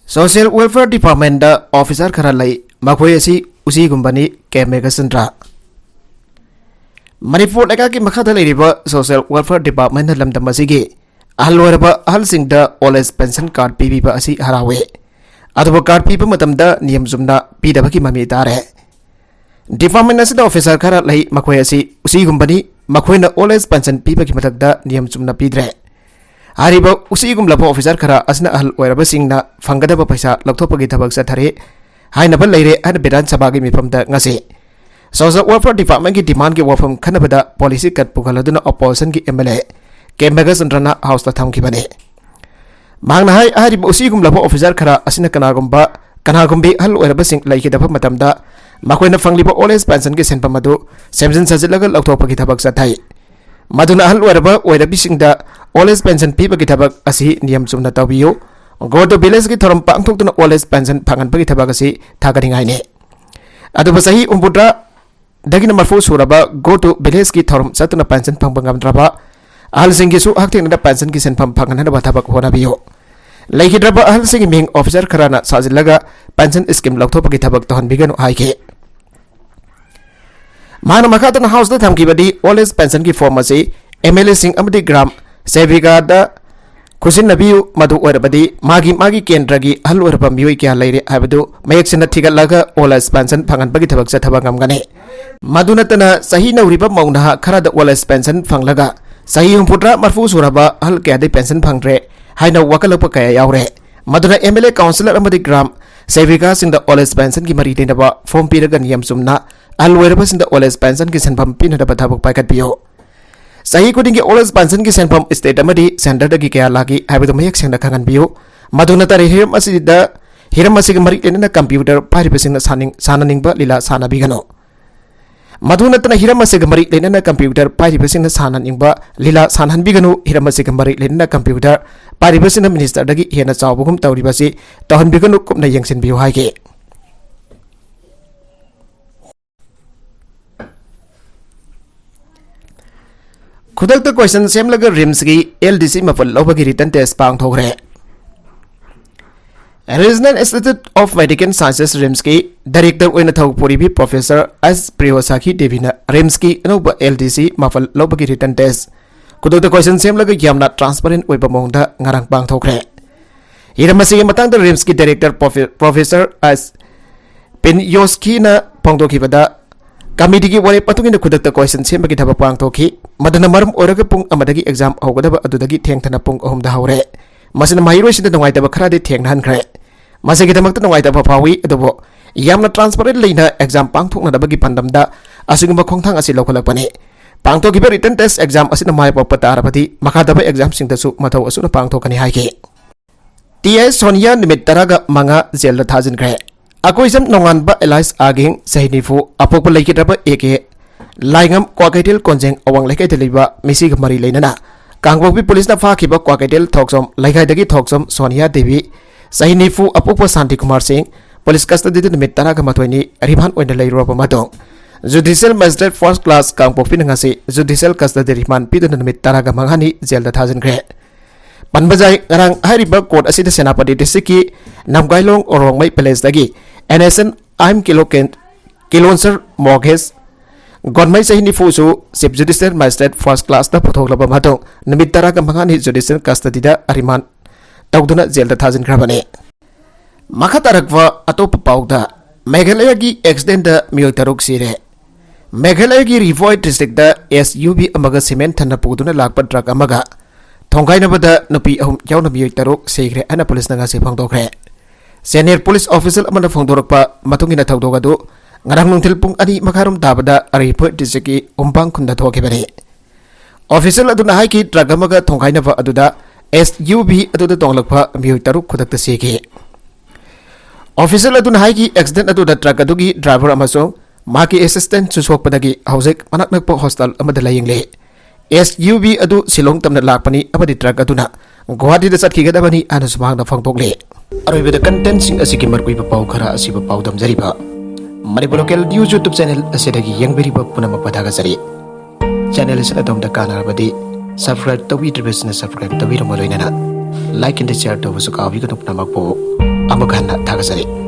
Social Welfare Departmentꯗ officer ꯈꯔ ꯂꯩ, ꯃꯈꯣꯏ ꯑꯁꯤ ꯎꯆꯤꯒꯨꯝꯕꯅꯤ꯫ ꯀꯦ ꯃꯦꯘꯆꯟꯗ꯭ꯔ꯫ ꯃꯅꯤꯄꯨꯔ ꯂꯩꯉꯥꯛꯀꯤ ꯃꯈꯥꯗ ꯂꯩꯔꯤꯕ Social Welfare Departmentꯅ ꯂꯝꯗꯝ ꯑꯁꯤꯒꯤ ꯑꯍꯜ ꯑꯣꯏꯔꯕ ꯑꯍꯜꯁꯤꯡꯗ old age pension card ꯄꯤꯕꯤꯕ ꯑꯁꯤ ꯍꯔꯥꯎꯏ꯫ ꯑꯗꯨꯕꯨ card ꯄꯤꯕ ꯃꯇꯝꯗ ꯅꯤꯌꯝ ꯆꯨꯝꯅ ꯄꯤꯗꯕꯒꯤ ꯃꯃꯤ ꯇꯥꯔꯦ꯫ Department ꯑꯁꯤꯗ officer ꯈꯔ ꯂꯩ, ꯃꯈꯣꯏ ꯑꯁꯤ ꯎꯆꯤꯒꯨꯝꯕꯅꯤ, ꯃꯈꯣꯏꯅ old age pension ꯄꯤꯕꯒꯤ ꯃꯊꯛꯇ ꯅꯤꯌꯝ ꯆꯨꯝꯅ ꯄꯤꯗ꯭ꯔꯦ꯫ ꯍꯥꯏꯔꯤꯕ ꯎꯆꯤꯒꯨꯝꯂꯕ officer ꯈꯔ ꯑꯁꯤꯅ ꯑꯍꯜ ꯑꯣꯏꯔꯕꯁꯤꯡꯅ ꯐꯪꯒꯗꯕ ꯄꯩꯁꯥ ꯂꯧꯊꯣꯛꯄꯒꯤ ꯊꯕꯛ ꯆꯠꯊꯔꯤ ꯍꯥꯏꯅꯕ ꯂꯩꯔꯦ ꯍꯥꯏꯅ ꯕꯤꯙꯥꯟ ꯁꯚꯥꯒꯤ ꯃꯤꯐꯝꯗ ꯉꯁꯤ Social Welfare Departmentꯀꯤ demandꯀꯤ ꯋꯥꯐꯝ ꯈꯟꯅꯕꯗ policy cut ꯄꯨꯈꯠꯂꯗꯨꯅ oppositionꯒꯤ MLA ꯀꯦ ꯃꯦꯘꯆꯟꯗ꯭ꯔꯅ Houseꯇ ꯊꯝꯈꯤꯕꯅꯤ꯫ ꯃꯍꯥꯛꯅ ꯍꯥꯏ, ꯍꯥꯏꯔꯤꯕ ꯎꯆꯤꯒꯨꯝꯂꯕ officer ꯈꯔ ꯑꯁꯤꯅ ꯀꯅꯥꯒꯨꯝꯕ, ꯀꯅꯥꯒꯨꯝꯕꯤ ꯑꯍꯜ ꯑꯣꯏꯔꯕꯁꯤꯡ ꯂꯩꯈꯤꯗꯕ ꯃꯇꯝꯗ ꯃꯈꯣꯏꯅ ꯐꯪꯂꯤꯕ old age pensionꯒꯤ ꯁꯦꯟꯐꯝ ꯑꯗꯨ ꯁꯦꯝꯖꯤꯟ ꯁꯥꯖꯤꯜꯂꯒ ꯂꯧꯊꯣꯛꯄꯒꯤ ꯊꯕꯛ ꯆꯠꯊꯩ꯫ ꯃꯗꯨꯅ ꯑꯍꯜ ꯑꯣꯏꯔꯕ ꯑꯣꯏꯔꯕꯤꯁꯤꯡꯗ old age pension ꯄꯤꯕꯒꯤ ꯊꯕꯛ ꯑꯁꯤ ꯅꯤꯌꯝ ꯆꯨꯝꯅ ꯇꯧꯕꯤꯌꯨ꯫ Go to villageꯀꯤ ꯊꯧꯔꯝ ꯄꯥꯡꯊꯣꯛꯇꯨꯅ old age pension ꯐꯪꯍꯟꯕꯒꯤ ꯊꯕꯛ ꯑꯁꯤ ꯊꯥꯒꯠꯅꯤꯡꯉꯥꯏꯅꯤ꯫ ꯑꯗꯨꯕꯨ ꯆꯍꯤ ꯍꯨꯝꯐꯨꯇꯔꯥ ꯗꯒꯤꯅ ꯃꯔꯐꯨ ꯁꯨꯔꯕ Go to villageꯀꯤ ꯊꯧꯔꯝ ꯆꯠꯇꯨꯅ pension ꯐꯪꯕ ꯉꯝꯗ꯭ꯔꯕ ꯑꯍꯜꯁꯤꯡꯒꯤꯁꯨ ꯍꯛꯊꯦꯡꯅꯅ pensionꯒꯤ ꯁꯦꯟꯐꯝ ꯐꯪꯍꯟꯅꯕ ꯊꯕꯛ ꯍꯣꯠꯅꯕꯤꯌꯨ꯫ ꯂꯩꯈꯤꯗ꯭ꯔꯕ ꯑꯍꯜꯁꯤꯡꯒꯤ ꯃꯤꯡ officer ꯈꯔꯅ ꯁꯥꯖꯤꯜꯂꯒ pension scheme ꯂꯧꯊꯣꯛꯄꯒꯤ ꯊꯕꯛ ꯇꯧꯍꯟꯕꯤꯒꯅꯨ ꯍꯥꯏꯈꯤ꯫ ꯃꯍꯥꯛꯅ ꯃꯈꯥ ꯇꯥꯅ ꯍꯥꯎꯁꯇ ꯊꯝꯈꯤꯕꯗꯤ ꯑꯣꯜ ꯑꯦꯖ ꯄꯦꯟꯁꯟꯒꯤ ꯐꯣꯔꯝ ꯑꯁꯤ ꯑꯦꯝ ꯑꯦꯜ ꯑꯦꯁꯤꯡ ꯑꯃꯗꯤ ꯒ꯭ꯔꯥꯝ ꯁꯦꯚꯤꯀꯥꯗ ꯈꯨꯠꯁꯤꯟꯅꯕꯤꯌꯨ, ꯃꯗꯨ ꯑꯣꯏꯔꯕꯗꯤ ꯃꯥꯒꯤ ꯃꯥꯒꯤ ꯀꯦꯟꯗ꯭ꯔꯒꯤ ꯑꯍꯜ ꯑꯣꯏꯔꯕ ꯃꯤꯑꯣꯏ ꯀꯌꯥ ꯂꯩꯔꯦ ꯍꯥꯏꯕꯗꯨ ꯃꯌꯦꯛ ꯁꯦꯡꯅ ꯊꯤꯒꯠꯂꯒ ꯑꯣꯜ ꯑꯦꯖ ꯄꯦꯟꯁꯟ ꯐꯪꯍꯟꯕꯒꯤ ꯊꯕꯛ ꯆꯠꯊꯕ ꯉꯝꯒꯅꯤ꯫ ꯃꯗꯨ ꯅꯠꯇꯅ ꯆꯍꯤ ꯅꯧꯔꯤꯕ ꯃꯧ ꯅꯍꯥ ꯈꯔꯗ ꯑꯣꯜ ꯑꯦꯖ ꯄꯦꯟꯁꯟ ꯐꯪꯂꯒ ꯆꯍꯤ ꯍꯨꯝꯐꯨꯇꯔꯥ ꯃꯔꯐꯨ ꯁꯨꯔꯕ ꯑꯍꯜ ꯀꯌꯥꯗꯤ ꯄꯦꯟꯁꯟ ꯐꯪꯗ꯭ꯔꯦ ꯍꯥꯏꯅ ꯋꯥꯀꯠꯂꯛꯄ ꯀꯌꯥ ꯌꯥꯎꯔꯦ꯫ ꯃꯗꯨꯅ ꯑꯦꯝ ꯑꯦꯜ ꯑꯦ, ꯀꯥꯎꯟꯁꯤꯂꯔ ꯑꯃꯗꯤ ꯒ꯭ꯔꯥꯝ ꯁꯦꯚꯤꯀꯥꯁꯤꯡꯗ ꯑꯣꯜ ꯑꯦꯖ ꯄꯦꯟꯁꯟꯒꯤ ꯃꯔꯤ ꯂꯩꯅꯕ ꯐꯣꯔꯝ ꯄꯤꯔꯒ ꯅꯤꯌꯝ ꯆꯨꯝꯅ ꯑꯍꯜ ꯑꯣꯏꯔꯕꯁꯤꯡꯗ ꯑꯣꯜ ꯑꯦꯖ ꯄꯦꯟꯁꯟꯒꯤ ꯁꯦꯟꯐꯝ ꯄꯤꯅꯅꯕ ꯊꯕꯛ ꯄꯥꯏꯈꯠꯄꯤꯌꯨ꯫ ꯆꯍꯤ ꯈꯨꯗꯤꯡꯒꯤ ꯑꯣꯜ ꯑꯦꯖ ꯄꯦꯟꯁꯟꯒꯤ ꯁꯦꯟꯐꯝ ꯁ꯭ꯇꯦꯠ ꯑꯃꯗꯤ ꯁꯦꯟꯇꯔꯗꯒꯤ ꯀꯌꯥ ꯂꯥꯛꯈꯤ ꯍꯥꯏꯕꯗꯨ ꯃꯌꯦꯛ ꯁꯦꯡꯅ ꯈꯪꯍꯟꯕꯤꯌꯨ꯫ ꯃꯗꯨ ꯅꯠꯇꯅ ꯍꯤꯔꯝ ꯑꯁꯤꯗ, ꯍꯤꯔꯝ ꯑꯁꯤꯒ ꯃꯔꯤ ꯂꯩꯅꯅ ꯀꯝꯄ꯭ꯌꯨꯇꯔ ꯄꯥꯏꯔꯤꯕꯁꯤꯡꯅ ꯁꯥꯅꯤꯡ-, ꯁꯥꯟꯅꯅꯤꯡꯕ ꯂꯤꯂꯥ ꯁꯥꯟꯅꯕꯤꯒꯅꯨ꯫ ꯃꯗꯨ ꯅꯠꯇꯅ ꯍꯤꯔꯝ ꯑꯁꯤꯒ ꯃꯔꯤ ꯂꯩꯅꯅ ꯀꯝꯄ꯭ꯌꯨꯇꯔ ꯄꯥꯏꯔꯤꯕꯁꯤꯡꯅ ꯁꯥꯟꯅꯅꯤꯡꯕ ꯂꯤꯂꯥ ꯁꯥꯟꯅꯍꯟꯕꯤꯒꯅꯨ꯫ ꯍꯤꯔꯝ ꯑꯁꯤꯒ ꯃꯔꯤ ꯂꯩꯅꯅ ꯀꯝꯄ꯭ꯌꯨꯇꯔ ꯄꯥꯏꯔꯤꯕꯁꯤꯡꯅ ꯃꯤꯅꯤꯁꯇꯔꯗꯒꯤ ꯍꯦꯟꯅ ꯆꯥꯎꯕꯒꯨꯝ ꯇꯧꯔꯤꯕꯁꯤ ꯇꯧꯍꯟꯕꯤꯒꯅꯨ, ꯀꯨꯞꯅ ꯌꯦꯡꯁꯤꯟꯕꯤꯌꯨ ꯍꯥꯏꯒꯦ꯫ ꯈꯨꯗꯛꯇ ꯀꯣꯏꯁꯟ ꯁꯦꯝꯂꯒ ꯔꯤꯝꯁꯀꯤ ꯑꯦꯜ ꯗꯤ ꯁꯤ ꯃꯥꯄꯜ ꯂꯧꯕꯒꯤ ꯔꯤꯇꯟ ꯇꯦꯁ ꯄꯥꯡꯊꯣꯛꯈ꯭ꯔꯦ꯫ Regional institute of medical sciences, ꯔꯤꯝꯁꯀꯤ ꯗꯥꯏꯔꯦꯛꯇꯔ ꯑꯣꯏꯅ ꯊꯕꯛ ꯄꯨꯔꯤꯕꯤ ꯄ꯭ꯔꯣꯐꯦꯁꯔ ꯑꯦꯁ ꯄ꯭ꯔꯤꯌꯣꯁꯥꯈꯤ ꯗꯦꯕꯤꯅ ꯔꯤꯝꯁꯀꯤ ꯑꯅꯧꯕ ꯑꯦꯜ ꯗꯤ ꯁꯤ ꯃꯥꯄꯜ ꯂꯧꯕꯒꯤ ꯔꯤꯇꯟ ꯇꯦꯁ ꯈꯨꯗꯛꯇ ꯀꯣꯏꯁꯟ ꯁꯦꯝꯂꯒ ꯌꯥꯝꯅ ꯇ꯭ꯔꯥꯟꯁꯄꯔꯦꯟ ꯑꯣꯏꯕ ꯃꯑꯣꯡꯗ ꯉꯔꯥꯡ ꯄꯥꯡꯊꯣꯛꯈ꯭ꯔꯦ꯫ ꯍꯤꯔꯝ ꯑꯁꯤꯒꯤ ꯃꯇꯥꯡꯗ ꯔꯤꯝꯁꯀꯤ ꯗꯥꯏꯔꯦꯛꯇꯔ ꯄ꯭ꯔꯣꯐꯦ-, ꯄ꯭ꯔꯣꯐꯦꯁꯔ ꯑꯦꯁ ꯄꯤꯟꯌꯣꯁꯀꯤꯅ ꯐꯣꯡꯗꯣꯛꯈꯤꯕꯗ, ꯀꯃꯤꯇꯤꯒꯤ ꯋꯥꯔꯦꯞ ꯃꯇꯨꯡ ꯏꯟꯅ ꯈꯨꯗꯛꯇ ꯀꯣꯏꯁꯟ ꯁꯦꯝꯕꯒꯤ ꯊꯕꯛ ꯄꯥꯡꯊꯣꯛꯈꯤ꯫ ꯃꯗꯨꯅ ꯃꯔꯝ ꯑꯣꯏꯔꯒ ꯄꯨꯡ ꯑꯃꯗꯒꯤ ꯑꯦꯛꯖꯥꯝ ꯍꯧꯒꯗꯕ ꯑꯗꯨꯗꯒꯤ ꯊꯦꯡꯊꯅ ꯄꯨꯡ ꯑꯍꯨꯝꯗ ꯍꯧꯔꯦ꯫ ꯃꯁꯤꯅ ꯃꯍꯩꯔꯣꯏꯁꯤꯡꯗ ꯅꯨꯡꯉꯥꯏꯇꯕ ꯈꯔꯗꯤ ꯊꯦꯡꯅꯍꯟꯈ꯭ꯔꯦ꯫ ꯃꯁꯤꯒꯤꯗꯃꯛꯇ ꯅꯨꯡꯉꯥꯏꯇꯕ ꯐꯥꯎꯏ, ꯑꯗꯨꯕꯨ ꯌꯥꯝꯅ ꯇ꯭ꯔꯥꯟꯁꯄꯔꯦꯟ ꯂꯩꯅ ꯑꯦꯛꯖꯥꯝ ꯄꯥꯡꯊꯣꯛꯅꯅꯕꯒꯤ ꯄꯥꯟꯗꯝꯗ ꯑꯁꯤꯒꯨꯝꯕ ꯈꯣꯡꯊꯥꯡ ꯑꯁꯤ ꯂꯧꯈꯠꯂꯛꯄꯅꯤ꯫ ꯄꯥꯡꯊꯣꯛꯈꯤꯕ ꯔꯤꯇꯟ ꯇꯦꯁ ꯑꯦꯛꯖꯥꯝ ꯑꯁꯤꯅ ꯃꯥꯏ ꯄꯥꯛꯄ ꯇꯥꯔꯕꯗꯤ ꯃꯈꯥ ꯇꯥꯕ ꯑꯦꯛꯖꯥꯝꯁꯤꯡꯗꯁꯨ ꯃꯊꯧ ꯑꯁꯨꯅ ꯄꯥꯡꯊꯣꯛꯀꯅꯤ ꯍꯥꯏꯈꯤ꯫ ꯇꯤ ꯑꯦꯁ ꯁꯣꯅꯤꯌꯥ ꯅꯨꯃꯤꯠ ꯇꯔꯥꯒ ꯃꯉꯥ ꯖꯦꯜꯗ ꯊꯥꯖꯤꯟꯈ꯭ꯔꯦ꯫ ꯑꯀꯣꯏꯖꯝ ꯅꯣꯡꯉꯥꯟꯕ ꯑꯦꯂꯥꯏꯁ ꯑꯥꯒꯤꯡ, ꯆꯍꯤ ꯅꯤꯐꯨ, ꯑꯄꯣꯛꯄ ꯂꯩꯈꯤꯗ꯭ꯔꯕ ꯑꯦ ꯀꯦ ꯂꯥꯏꯉꯝ, ꯀ꯭ꯋꯥꯀꯩꯊꯦꯜ ꯀꯣꯟꯖꯦꯡ ꯑꯋꯥꯡ ꯂꯩꯀꯥꯏꯗ ꯂꯩꯕ ꯃꯤꯁꯤꯒ ꯃꯔꯤ ꯂꯩꯅꯅ ꯀꯥꯡꯄꯣꯛꯄꯤ ꯄꯨꯂꯤꯁꯅ ꯐꯥꯈꯤꯕ ꯀ꯭ꯋꯥꯀꯩꯊꯦꯜ ꯊꯣꯛꯆꯣꯝ ꯂꯩꯀꯥꯏꯗꯒꯤ ꯊꯣꯛꯆꯣꯝ ꯁꯣꯅꯤꯌꯥ ꯗꯦꯕꯤ, ꯆꯍꯤ ꯅꯤꯐꯨ, ꯑꯄꯣꯛꯄ ꯁꯥꯟꯇꯤ ꯀꯨꯃꯥꯔ ꯁꯤꯡ, ꯄꯨꯂꯤꯁ ꯀꯁꯇꯗꯤꯗ ꯅꯨꯃꯤꯠ ꯇꯔꯥꯒ ꯃꯥꯊꯣꯏꯅꯤ ꯔꯤꯃꯥꯟ ꯑꯣꯏꯅ ꯂꯩꯔꯨꯔꯕ ꯃꯇꯨꯡ, ꯖꯨꯗꯤꯁꯤꯌꯦꯜ ꯃꯦꯖꯤꯁꯇ꯭ꯔꯦꯠ ꯐꯥꯔꯁ ꯀ꯭ꯂꯥꯁ ꯀꯥꯡꯄꯣꯛꯄꯤꯅ ꯉꯁꯤ ꯖꯨꯗꯤꯁꯤꯌꯦꯜ ꯀꯁꯇꯗꯤ ꯔꯤꯃꯥꯟ ꯄꯤꯗꯨꯅ ꯅꯨꯃꯤꯠ ꯇꯔꯥꯒ ꯃꯉꯥꯅꯤ ꯖꯦꯜꯗ ꯊꯥꯖꯤꯟꯈ꯭ꯔꯦ꯫ ꯄꯟꯕ ꯌꯥꯏ, ꯉꯔꯥꯡ ꯍꯥꯏꯔꯤꯕ ꯀꯣꯔꯠ ꯑꯁꯤꯗ ꯁꯦꯅꯥꯄꯇꯤ ꯗꯤꯁꯇ꯭ꯔꯤꯛꯀꯤ ꯅꯝꯒꯥꯏꯂꯣꯡ ꯔꯣꯡꯃꯩ ꯚꯤꯂꯦꯖꯇꯒꯤ N S C N I ꯀꯤꯂꯣ ꯀꯦꯟ-, ꯀꯤꯂꯣꯟꯁꯔ ꯃꯣꯒꯦꯁ, ꯒꯣꯟꯃꯩ ꯆꯍꯤ ꯅꯤꯐꯨꯁꯨ Chief Judicial Magistrate First Classꯇ ꯄꯨꯊꯣꯛꯂꯕ ꯃꯇꯨꯡ ꯅꯨꯃꯤꯠ ꯇꯔꯥꯒ ꯃꯉꯥꯅꯤ judicial custodyꯗ remand ꯇꯧꯗꯨꯅ jailꯗ ꯊꯥꯖꯤꯟꯈ꯭ꯔꯕꯅꯤ꯫ ꯃꯈꯥ ꯇꯥꯔꯛꯄ ꯑꯇꯣꯞꯄ ꯄꯥꯎꯗ, ꯃꯦꯘꯥꯂꯌꯒꯤ accidentꯗ ꯃꯤꯑꯣꯏ ꯇꯔꯨꯛ ꯁꯤꯔꯦ꯫ ꯃꯦꯘꯥꯂꯌꯒꯤ ꯔꯤꯚꯣꯏ districtꯇ SUV ꯑꯃꯒ cement ꯊꯟꯅ ꯄꯨꯗꯨꯅ ꯂꯥꯛꯄ truck ꯑꯃꯒ ꯊꯣꯡꯒꯥꯏꯅꯕꯗ ꯅꯨꯄꯤ ꯑꯍꯨꯝ ꯌꯥꯎꯅ ꯃꯤꯑꯣꯏ ꯇꯔꯨꯛ ꯁꯤꯈ꯭ꯔꯦ ꯍꯥꯏꯅ ꯄꯨꯂꯤꯁꯅ ꯉꯁꯤ ꯐꯣꯡꯗꯣꯛꯈ꯭ꯔꯦ꯫ Senior police official ꯑꯃꯅ ꯐꯣꯡꯗꯣꯔꯛꯄ ꯃꯇꯨꯡ ꯏꯟꯅ, ꯊꯧꯗꯣꯛ ꯑꯗꯨ ꯉꯔꯥꯡ ꯅꯨꯡꯊꯤꯜ ꯄꯨꯡ ꯑꯅꯤ ꯃꯈꯥꯏꯔꯣꯝ ꯇꯥꯕꯗ ꯔꯤꯚꯣꯏ districtꯀꯤ ꯎꯝꯕꯥꯡ ꯈꯨꯟꯗ ꯊꯣꯛꯈꯤꯕꯅꯤ꯫ Official ꯑꯗꯨꯅ ꯍꯥꯏꯈꯤ, truck ꯑꯃꯒ ꯊꯣꯡꯒꯥꯏꯅꯕ ꯑꯗꯨꯗ SUV ꯑꯗꯨꯗ ꯇꯣꯡꯂꯛꯄ ꯃꯤꯑꯣꯏ ꯇꯔꯨꯛ ꯈꯨꯗꯛꯇ ꯁꯤꯈꯤ꯫ Official ꯑꯗꯨꯅ ꯍꯥꯏꯈꯤ, accident ꯑꯗꯨꯗ truck ꯑꯗꯨꯒꯤ driver ꯑꯃꯁꯨꯡ ꯃꯍꯥꯛꯀꯤ assistantꯁꯨ ꯁꯣꯛꯄꯗꯒꯤ ꯍꯧꯖꯤꯛ ꯃꯅꯥꯛ ꯅꯛꯄ hospital ꯑꯃꯗ ꯂꯥꯌꯦꯡꯂꯤ꯫ SUV ꯑꯗꯨ ꯁꯤꯂꯣꯡ ꯇꯝꯅ ꯂꯥꯛꯄꯅꯤ ꯑꯃꯗꯤ truck ꯑꯗꯨꯅ ꯒꯨꯋꯥꯍꯥꯇꯤꯗ ꯆꯠꯈꯤꯒꯗꯕꯅꯤ ꯍꯥꯏꯅꯁꯨ ꯃꯍꯥꯛꯅ ꯐꯣꯡꯗꯣꯛꯂꯤ꯫ ꯑꯔꯣꯏꯕꯗ contentꯁꯤꯡ ꯑꯁꯤꯒꯤ ꯃꯔꯨꯑꯣꯏꯕ ꯄꯥꯎ ꯈꯔ ꯑꯁꯤꯕꯨ ꯄꯥꯎꯗꯝꯖꯔꯤꯕ Manipur Local News YouTube channel ꯑꯁꯤꯗꯒꯤ ꯌꯦꯡꯕꯤꯔꯤꯕ ꯄꯨꯝꯅꯃꯛꯄꯨ ꯊꯥꯒꯠꯆꯔꯤ꯫ Channel ꯑꯁꯤꯅ ꯑꯗꯣꯝꯗ ꯀꯥꯟꯅꯔꯕꯗꯤ subscribe ꯇꯧꯕꯤꯗ꯭ꯔꯤꯕꯁꯤꯡꯅ subscribe ꯇꯧꯕꯤꯔꯝꯕ ꯂꯣꯏꯅꯅ like and share ꯇꯧꯕꯁꯨ ꯀꯥꯎꯕꯤꯒꯅꯨ꯫ ꯄꯨꯝꯅꯃꯛꯄꯨ ꯑꯃꯨꯛ ꯍꯟꯅ ꯊꯥꯒꯠꯆꯔꯤ꯫